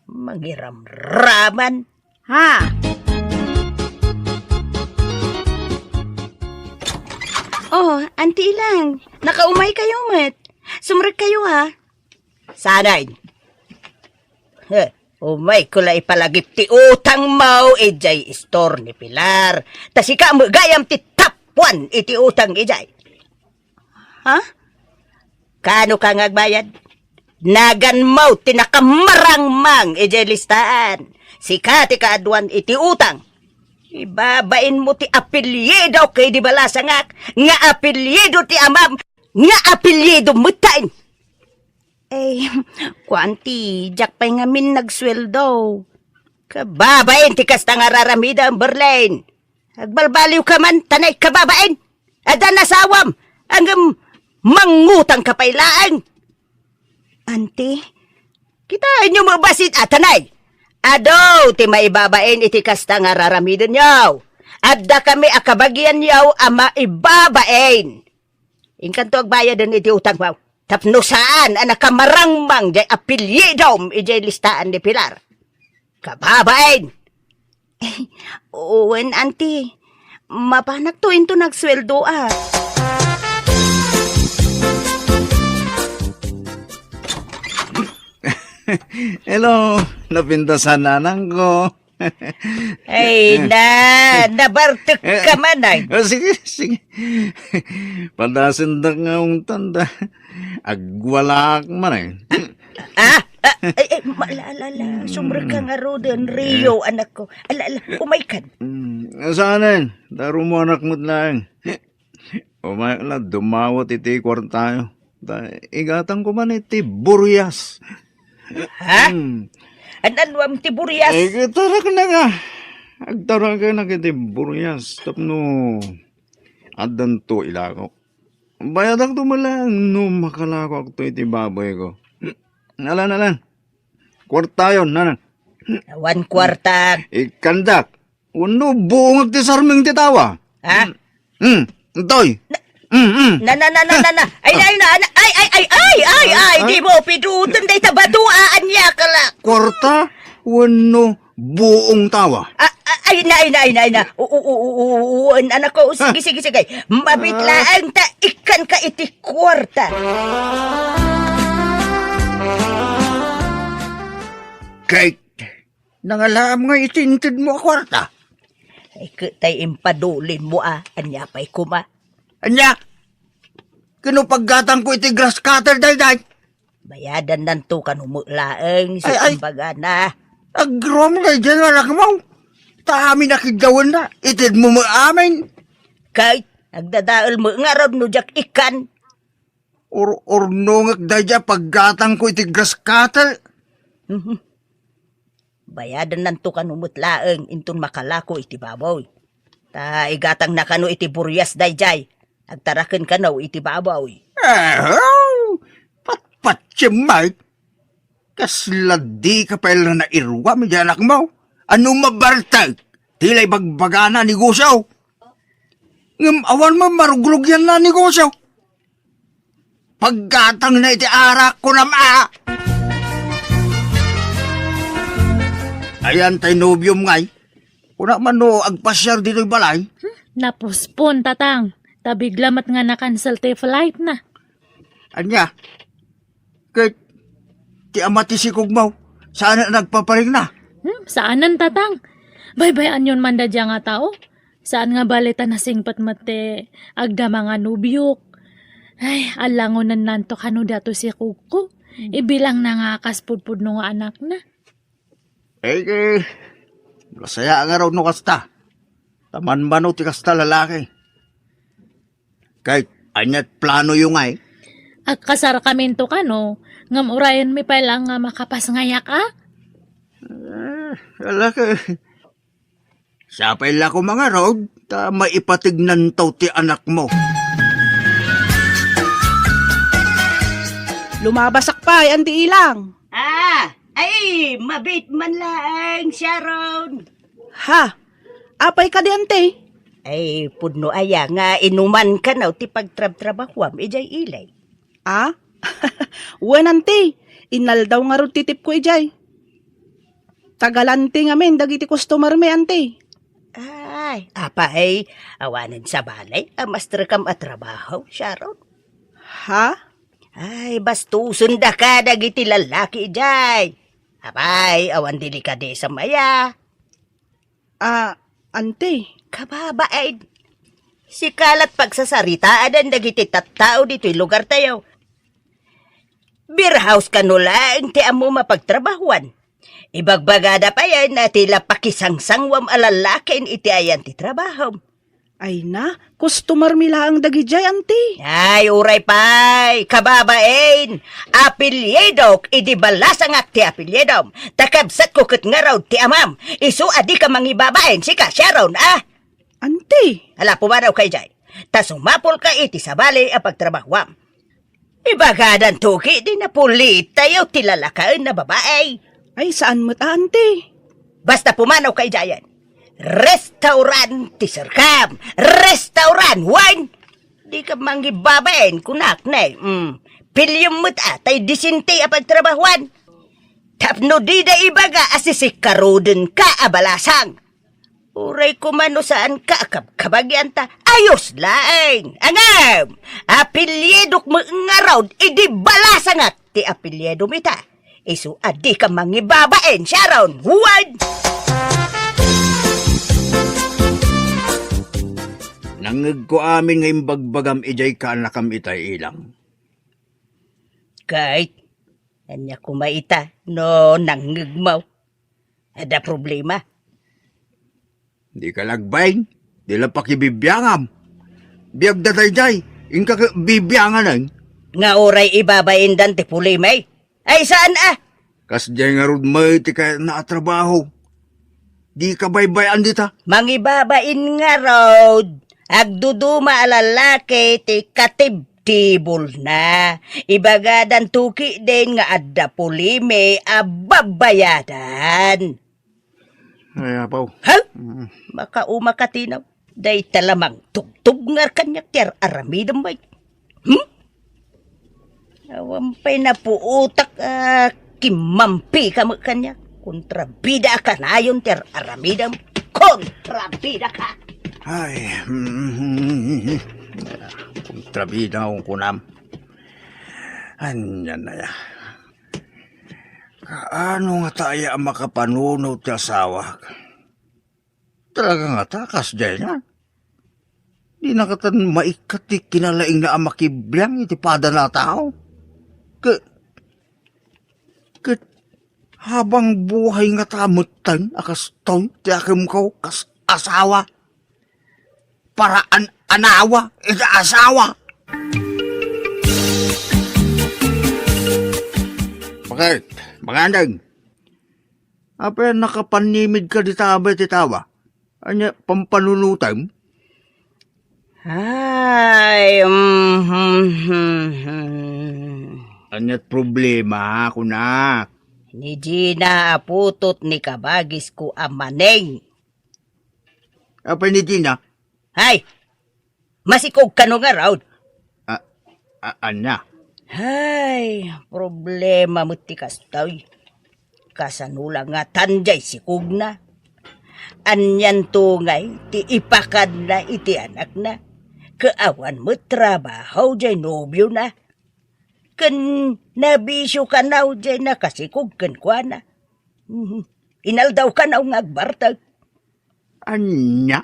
mangiramraman. Ha? Oh, Auntie Ilang, nakaumay kayo met. Sumrek kayo, ha? Sanay. He, umay ko la ipalagip ti utang mo idiay istor ni Pilar. Ta sika met gayam ti tapuan iti utang idiay. Ha? Kano ka nga agbayad? Nagan mo ti nakamarangmang idiay listaan. Sika ti kaaduan iti utang. Ibabain mo ti apelyido ket di balasangak nga apelyido ti amam nga apelyido metten. Eh, kuan ti, diak pay ngamin nagsueldo. Kababain ti kasta nga raramidem, Berlin. Agbalbaliw ka man, tanay kababain. Adda nasawam, ngem mangutang ka pay laeng. Auntie, kitaenyo met bassit a tanay. Adu ti maibabain iti kasta nga raramidenyo. Adda kami a kabagianyo a maibabain. Inkanto agbayaden iti utangmo. Tapno saan a nakamarangmang diay apelyidom idiay listaan ni Pilar. Kababain! Wen, Auntie. Mapanakto into nagsueldo a. Hello, napintasan nanangko. Ay, na, nabartek ka man, ay. Oh, sige, sige. Padasendak nga ungtan ta. Agwalaak man, ay. Ah, ah, ay, ay, ma-, ala, ala, ala. Sumrek ka nga ruden, Rio, anak ko. Ala, ala, umay kan. Mm, saan, ay? Daro mo anak mo't laeng. Umayak la, dumawat iti kuartayo. Ta, igatang ko man iti burias. Ha? Hmm. An-anuam ti burias? Ay, agtaraknak a. Agtaraknak iti burias. Tapno, addanto ilako. Bayadak to malang no makalako akto iti baboy ko. Alan, alan. Kuartayon, nanan. Awan kuarta. Ikandak. Wenno buong ti sarming ti tawa? Ha? Hmm. Hmm. Toy. Hmm, hmm. Na, na, na, na, na, na. Ay, ay, na, na, ay, ay, ay, ay, ay, ay, di mo piduten dayta bato, a, ania ka la. Kwarta wenno buong tawa? A, a, ay na, ay na, ay na, ay na. U, u, u, u, u, u, an-, anak ko, sige, sige, sige. Mabit laeng ta ikkan ka iti kwarta. Kay, nangalaam nga iti intedmo a kwarta. Ay, ket tay impadulinmo, a, ania pay koma? Ania? Kano paggatangko iti grass cutter daydiay? Bayadannanto kano met laeng, isu Ay, ay. Imbagana. Agroom daydiay nga anakmo. Ta amin a kiddawenna, itedmo met amin. Kay, agdadael met ngarud no diak ikkan. Ur-, urnongek daydiay paggatangko iti grass cutter. Mhm. Bayadannanto kano met laeng inton makalako iti baboy. Ta igatangna kano iti burias daydiay. Agtaraken kano iti baboy. Ahaw! Patpatiem, Mike. Kasla dika pay la nairuam iti anakmo. Ano mabartek? Ti la ibagbagana a negosyo. Ngem awan met marugrugianna a negosyo. Paggatangna iti arak, kunam a. Ayan tay nobiom ngay. Kuna man no agpasiar ditoy balay? Hmm, napospon, Tatang. Ta bigla met nga na-cancel ti flight na. Ania? Ket ti ama ti sikogmo, saan a nagpaparikna? Hmm, saanen, Tatang. Baybay-anyon man daydiay nga tao. Saan nga bali ta nasingpet met ti agdama nga nobiok. Ay, allangonennanto kano daytoy sikogko. Ibilangna nga kas pudpudno nga anakna. Ay, eh, masaya ngarud no kasta. Ta manmano ti kasta lalaki. Kay, ania't planoyo ngay? Agkasarkaminto kano, ngem urayenmi pay laeng nga makapasngayak, a? Eh, ala ka. Sapay la koma ngarud, ta maipatignanto ti anakmo. Lumabasak pay, Anti Ilang. Ah, ay, mabit man laeng, Sharon. Ha? Apay kadi, Anti? Ay, pudno aya nga inuman kano ti pagtrabtrabahuam idiay ili. A? Wen, Anti. Inaldaw ngarud ti tipko idiay. Taga-Lanti ngamin dagiti customer mi, Anti. Ay, apay, awanen sabali a maestrekam a trabaho, Sharon? Ha? Ay, bastosen daka dagiti lallaki idiay. Apay, awan delikadesam aya. Ah, Anti. Kababain. Sika la't pagsasaritaan dagiti tattao ditoy lugartayo. Beer house kano laeng ti ammom a pagtrabahuan. Ibagbagada payen a ti la pakisangsanguam a lallaki iti ayan ti trabahom. Ay na, customer mi laeng dagidiay, Anti. Ay, uray pay, kababain. Apelyidok idi balasangak ti apelyidom. Ta kabsatko ket ngarud ti amam. Isu a dika mangibabain, sika, Sharon, a? Anti. Ala, pumanaw ka idiay. Ta sumapulka iti sabali a pagtrabahuam. Ibagadanto ketdi napulitayo ti lalakaen a babai. Ay, saan met a, Anti. Basta pumanaw ka idiayen. Restaurant ti serkam. Restaurant, wen! Dika mangibabain, kunak, ne. Mm. Piliem met a tay disente a pagtrabahuan. Tapno dida ibaga a sisikkarodenka a balasang. Uray koma no saanka a kabkabagian ta ayos laeng. Ngem, apelyidok met ngarud idi balasangak ti apelyidom ita. Isu a dika mangibabain, Sharon. Wen! Nangngegko amin nga imbagbagam idiay kaanakam itay, Ilang. Kay, ania koma ita no nangngegmo? Adda problema? Dika la agbain, di la pakibibiangam. Biagda daydiay, inka ket bibianganen. Nga uray ibabaindan ti problema, eh. Ay, saan a? Kasdiay ngarud met ti kayatna a trabaho. Dika baybay-an dita. Mangibabain ngarud. Agduduma a lallaki ti katibtibulna. Ibagadanto ketdin nga adda problema a babayadan. Ay, apaw. Ha? Mm. Makauma ka, Tinaw. Dayta la mangtugtugngar kaniak ti ar-aramidem, bay. Hmm? Awan pay napuotak a kimmampi ka met kaniak. Kontrabida a kanayon ti ar-aramidem. Kontrabida ka! Ay, mm, kontrabida nga kunam. Ania aya? Kaano ngata aya a makapanunot ti asawak? Talaga ngata, kasdiay nga. Dina katan maikkat ti kinalaingna a makibiang iti padana a tao. Ke-, ket habang buhay ngata metten a kastoy ti akemko kas asawa. Para an-, anawa iti asawa. Bakit? Bakit? Apay, nakapanimid ka dita abay ti tawa? Ania, pampanunutem? Ay, mhm. Ania't problema, kunak? Ni Gina a putot ni kabagisko a Maneng. Apay ni Gina? Ay! Masikog kano ngarud? A, a, ania? Ay, problema met ti kastoy. Kasano la ngatan jay sikogna? Anianto ngay ti ipakadna iti anakna? Ket awan met trabaho jay nobiona. Ken nabisio kano jay nakasikog kenkuana. Mhm. Inaldaw kano nga agbartek. Ania?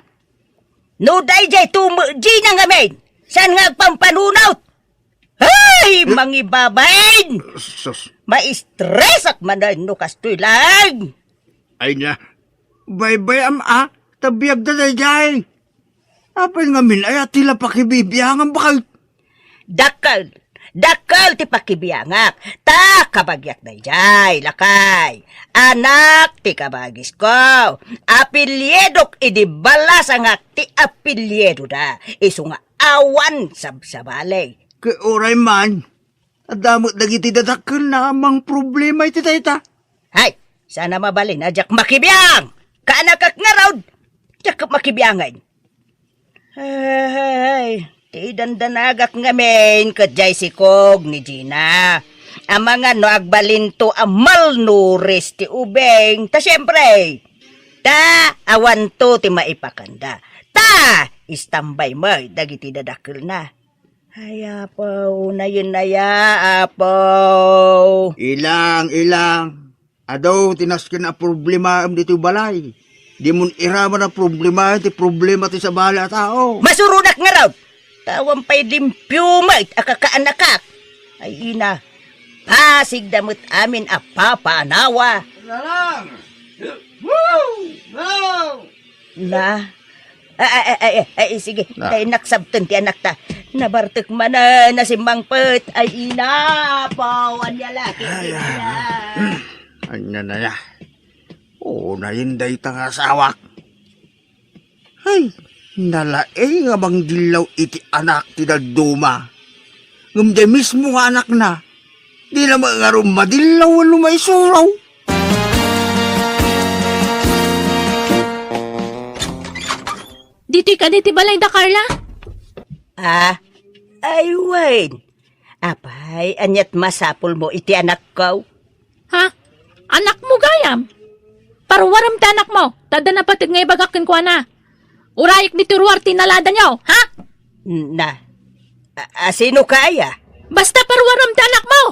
No daydiay to met Gina ngamin, saan nga agpampanunot? Ay, mangibabain! Sus. Maistresak manen no kastoy laeng. Ay na, baybay-am a, ta biagda daydiay. Apay ngamin aya ti la pakibibiangan, bakit? Dakkel, dakkel ti pakibiangak. Ta kabagiak daydiay, lakay. Anak ti kabagisko. Apelyidok idi balasangak ti apelyidoda. Isu nga awan sabsabali. Ket uray man, adda met dagiti dadakkelna a mangproblema iti dayta. Hay, saan a mabalin a diak makibiang? Kaanakak ngarud, diak makibiangen. Ay, ti dandanagak ngamin ket jay sikog ni Gina. Amangan no agbalinto a malnourished ti ubing, ta siempre, ta awanto ti maipakanda. Ta istambay met dagiti dadakkelna. Ay, Apo, nayen aya, Apo. Ilang, ilang. Adu ti nasken a problemaem ditoy balay. Dimon iraman a problemaem ti problema ti sabali a tao. Masuronak ngarud! Ta awan pay limpio met a kakaanakak. Ay, ina, pasigda met amin a papaanawa. Lalang! Woo! Lalang! Na, Ay, ay, ay, ay, ay, sige. Na. Tay naksabten ti anakta. Nabartek manen a simmangpet. Ay, ina, Apo, ania la ti ina. Ania na ya? O, nayen dayta nga asawak. Ay, nalaing a mangdillaw iti anak ti dadduma. Ngem diay mismo nga anakna, dina met ngarud madillaw wenno maisuro. Ditoy kadi ti balayda, Carla? Ah, ay wen. Apay, ania't masapulmo iti anakko? Ha? Anakmo gayam? Paruarem ti anakmo, ta adda napateg nga ibagak kenkuana. Urayek ditoy ruar ti inaladanyo, ha? Na, a, asino ka aya? Basta paruarem ti anakmo!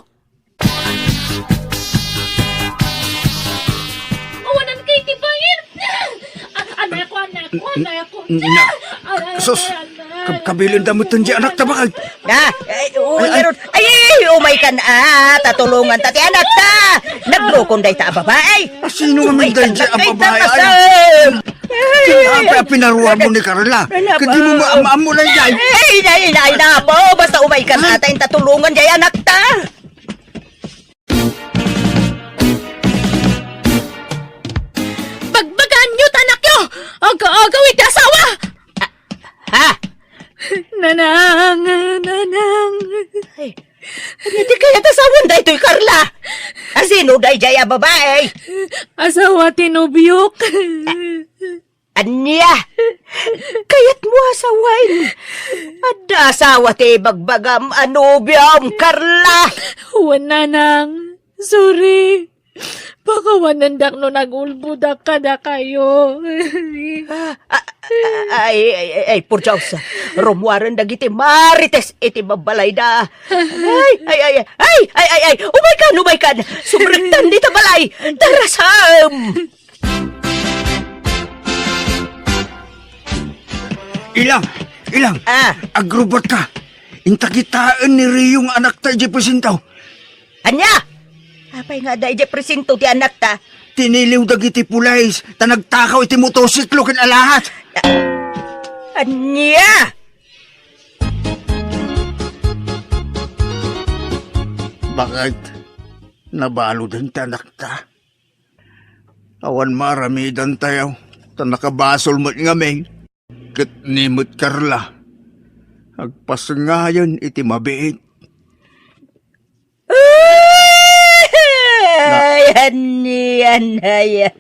Awanan kay ti bayin! Anakko, anakko, anakko! Na, sus! Kabkabilin da met ti anakta, bakay. Na, ay, uy, ay, ay. Ay, ay, umay kan, ah, ta tulongan ta ti anakta. Naglukon dayta a babae. Sino nga umay kan dayta a babae? Ay, ay, ay, pinaruar mo ni Carla. Kadi mo maam-am mo lang dyan. Ay, ay, ay, na po. Basta umay kan ata, ta tulongan dayta anakta. Bagbagaanyo ta anakyo! Aga-agaw iti asawa! Ha? Nanang, nanang. Ay, iti kayat asawan daytoy, Carla? Asino daydiay a babae? Asawa ti nobiok. Ania? Kayatmo a sawen? Adda asawa ti ibagbagam a nobiom, Carla? Wen, nanang. Sorry. Pakawanendak no nagulbodak kadakayo. Ah, ah, ah, ay, ay, ay, ay, por Dios. Rummuaren dagiti marites iti babbalayda. Ay, ay, ay, ay, ay, ay, ay, ay, umaykan, umaykan. Sumrektan dita balay. Tarasam! Ilang! Ilang! Ah. Agrubot ka! Inta kitaen ni Rio nga anakta idiay presinto. Ania? Apay nga adda idiay presinto ti anakta? Tiniliw dagiti pulis, ta nagtakaw iti motorsiklo ken alahas. Ania? Bakit? Nabaludan ti anakta? Awan maaramidantayo, ta nakabasol met ngamin. Ket ni met Carla, agpasngayen iti mabiit. Ay, ania, ania.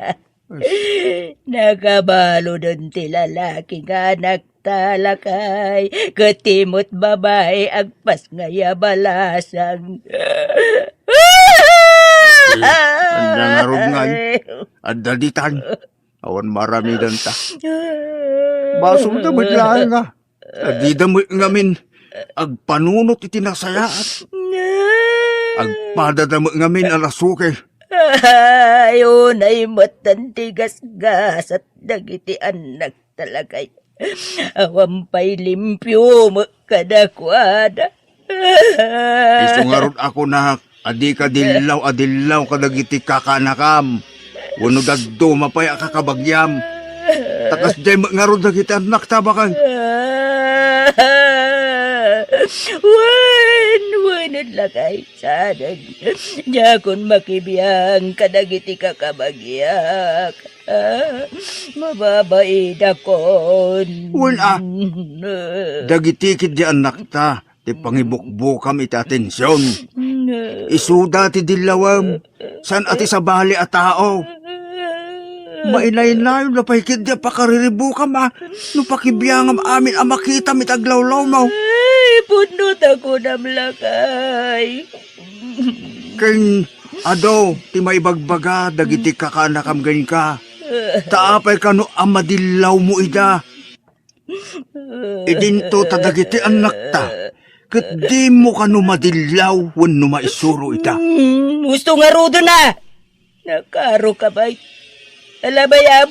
Nakabaludan ti lalaki nga anakta, lakay, ket ti met babai agpasngay a balasang. Ania ngarud ngay? Adda ditan. Awan maaramidanta. Basolda met laeng a. Adida met ngamin agpanunot iti nasayaat. Agpadada met ngamin a nasuki. Ay, unay met ti gasgasat dagiti annak, talakay. Awan pay limpio met kadakuada. Isu ngarud a kunak a dika dillaw a dillaw kadagiti kakaanakam wenno dadduma pay a kakabagiam. Ta kasdiay met ngarud dagiti annakta, baket. Wen, wen, lakay, saan. Diakon makibiang kadagiti kakabagiak. Ah, mababaidakon. Wen a, dagiti ketdi annakta ti pangibukbukam iti atension. Isuda ti dillawem, saan a ti sabali a tao. Mainaynayon la pay ketdi a pakariribukam a no pakibiangam amin a makitam iti aglawlawmo. Ay, pudno ta kunam, lakay. Ken adu ti maibagbaga dagiti kakaanakam kenka. Ta apay kano a madillawmo ida? Idinto ta dagiti annakta, ket dimo kano madillaw wenno maisuro ida. Mm, husto ngaruden a! Nakaruka pay. Ala, bayam,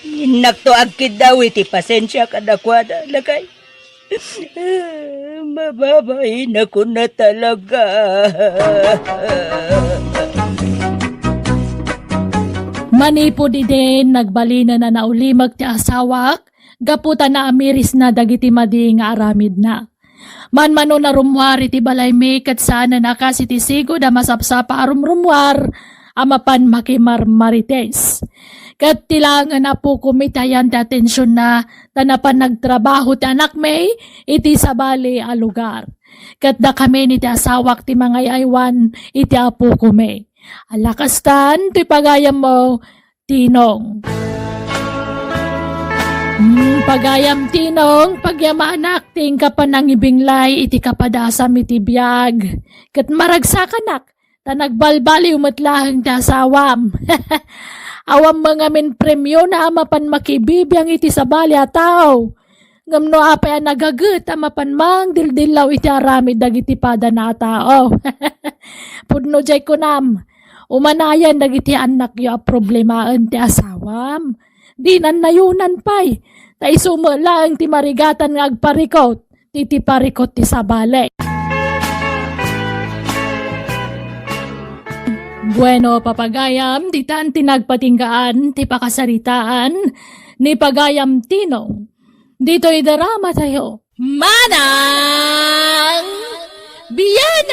innakto agkiddaw iti pasensia kadakuada, lakay. Mababainakon a talaga. Manipud idin, nagbalinen a naulimek ti asawak gapu ta naamirisna dagiti madi nga aramidna. Manmanon a rummuar iti balaymi ket saanen a kas iti sigud a masapsapa a rumrummuar a mapan makimarmarites. Ket ti laengen a pukom iti ayan ti atensionna ta napan nagtrabaho ti anakmi iti sabali a lugar. Ket dakami iti asawak ti mangay-aywan iti apukomi. Ala kastan ti pagayammo, Tinong. Hmm, pagayam Tinong, pagyamanak ti inka panangibinglay iti kapadasam iti biag. Ket maragsakanak, ta nagbalbaliw met laeng ti asawam. Awan met ngamin premiona a mapan makibibiang iti sabali a tao. Ngem no apay a nagaget a mapan mangdildillaw iti aramid dagiti padana a tao? Pudno diay kunam, umanayan dagiti annakyo a problemaen ti asawam. Dinan nayonan pay, ta isu met laeng ti marigatan nga agparikot, ti, ti parikot ti sabali. Bueno, papagayam, ditan ti nagpatinggaan ti pakasaritaan ni Pagayam Tinong. Ditoy drama tayo. Manang! Biyen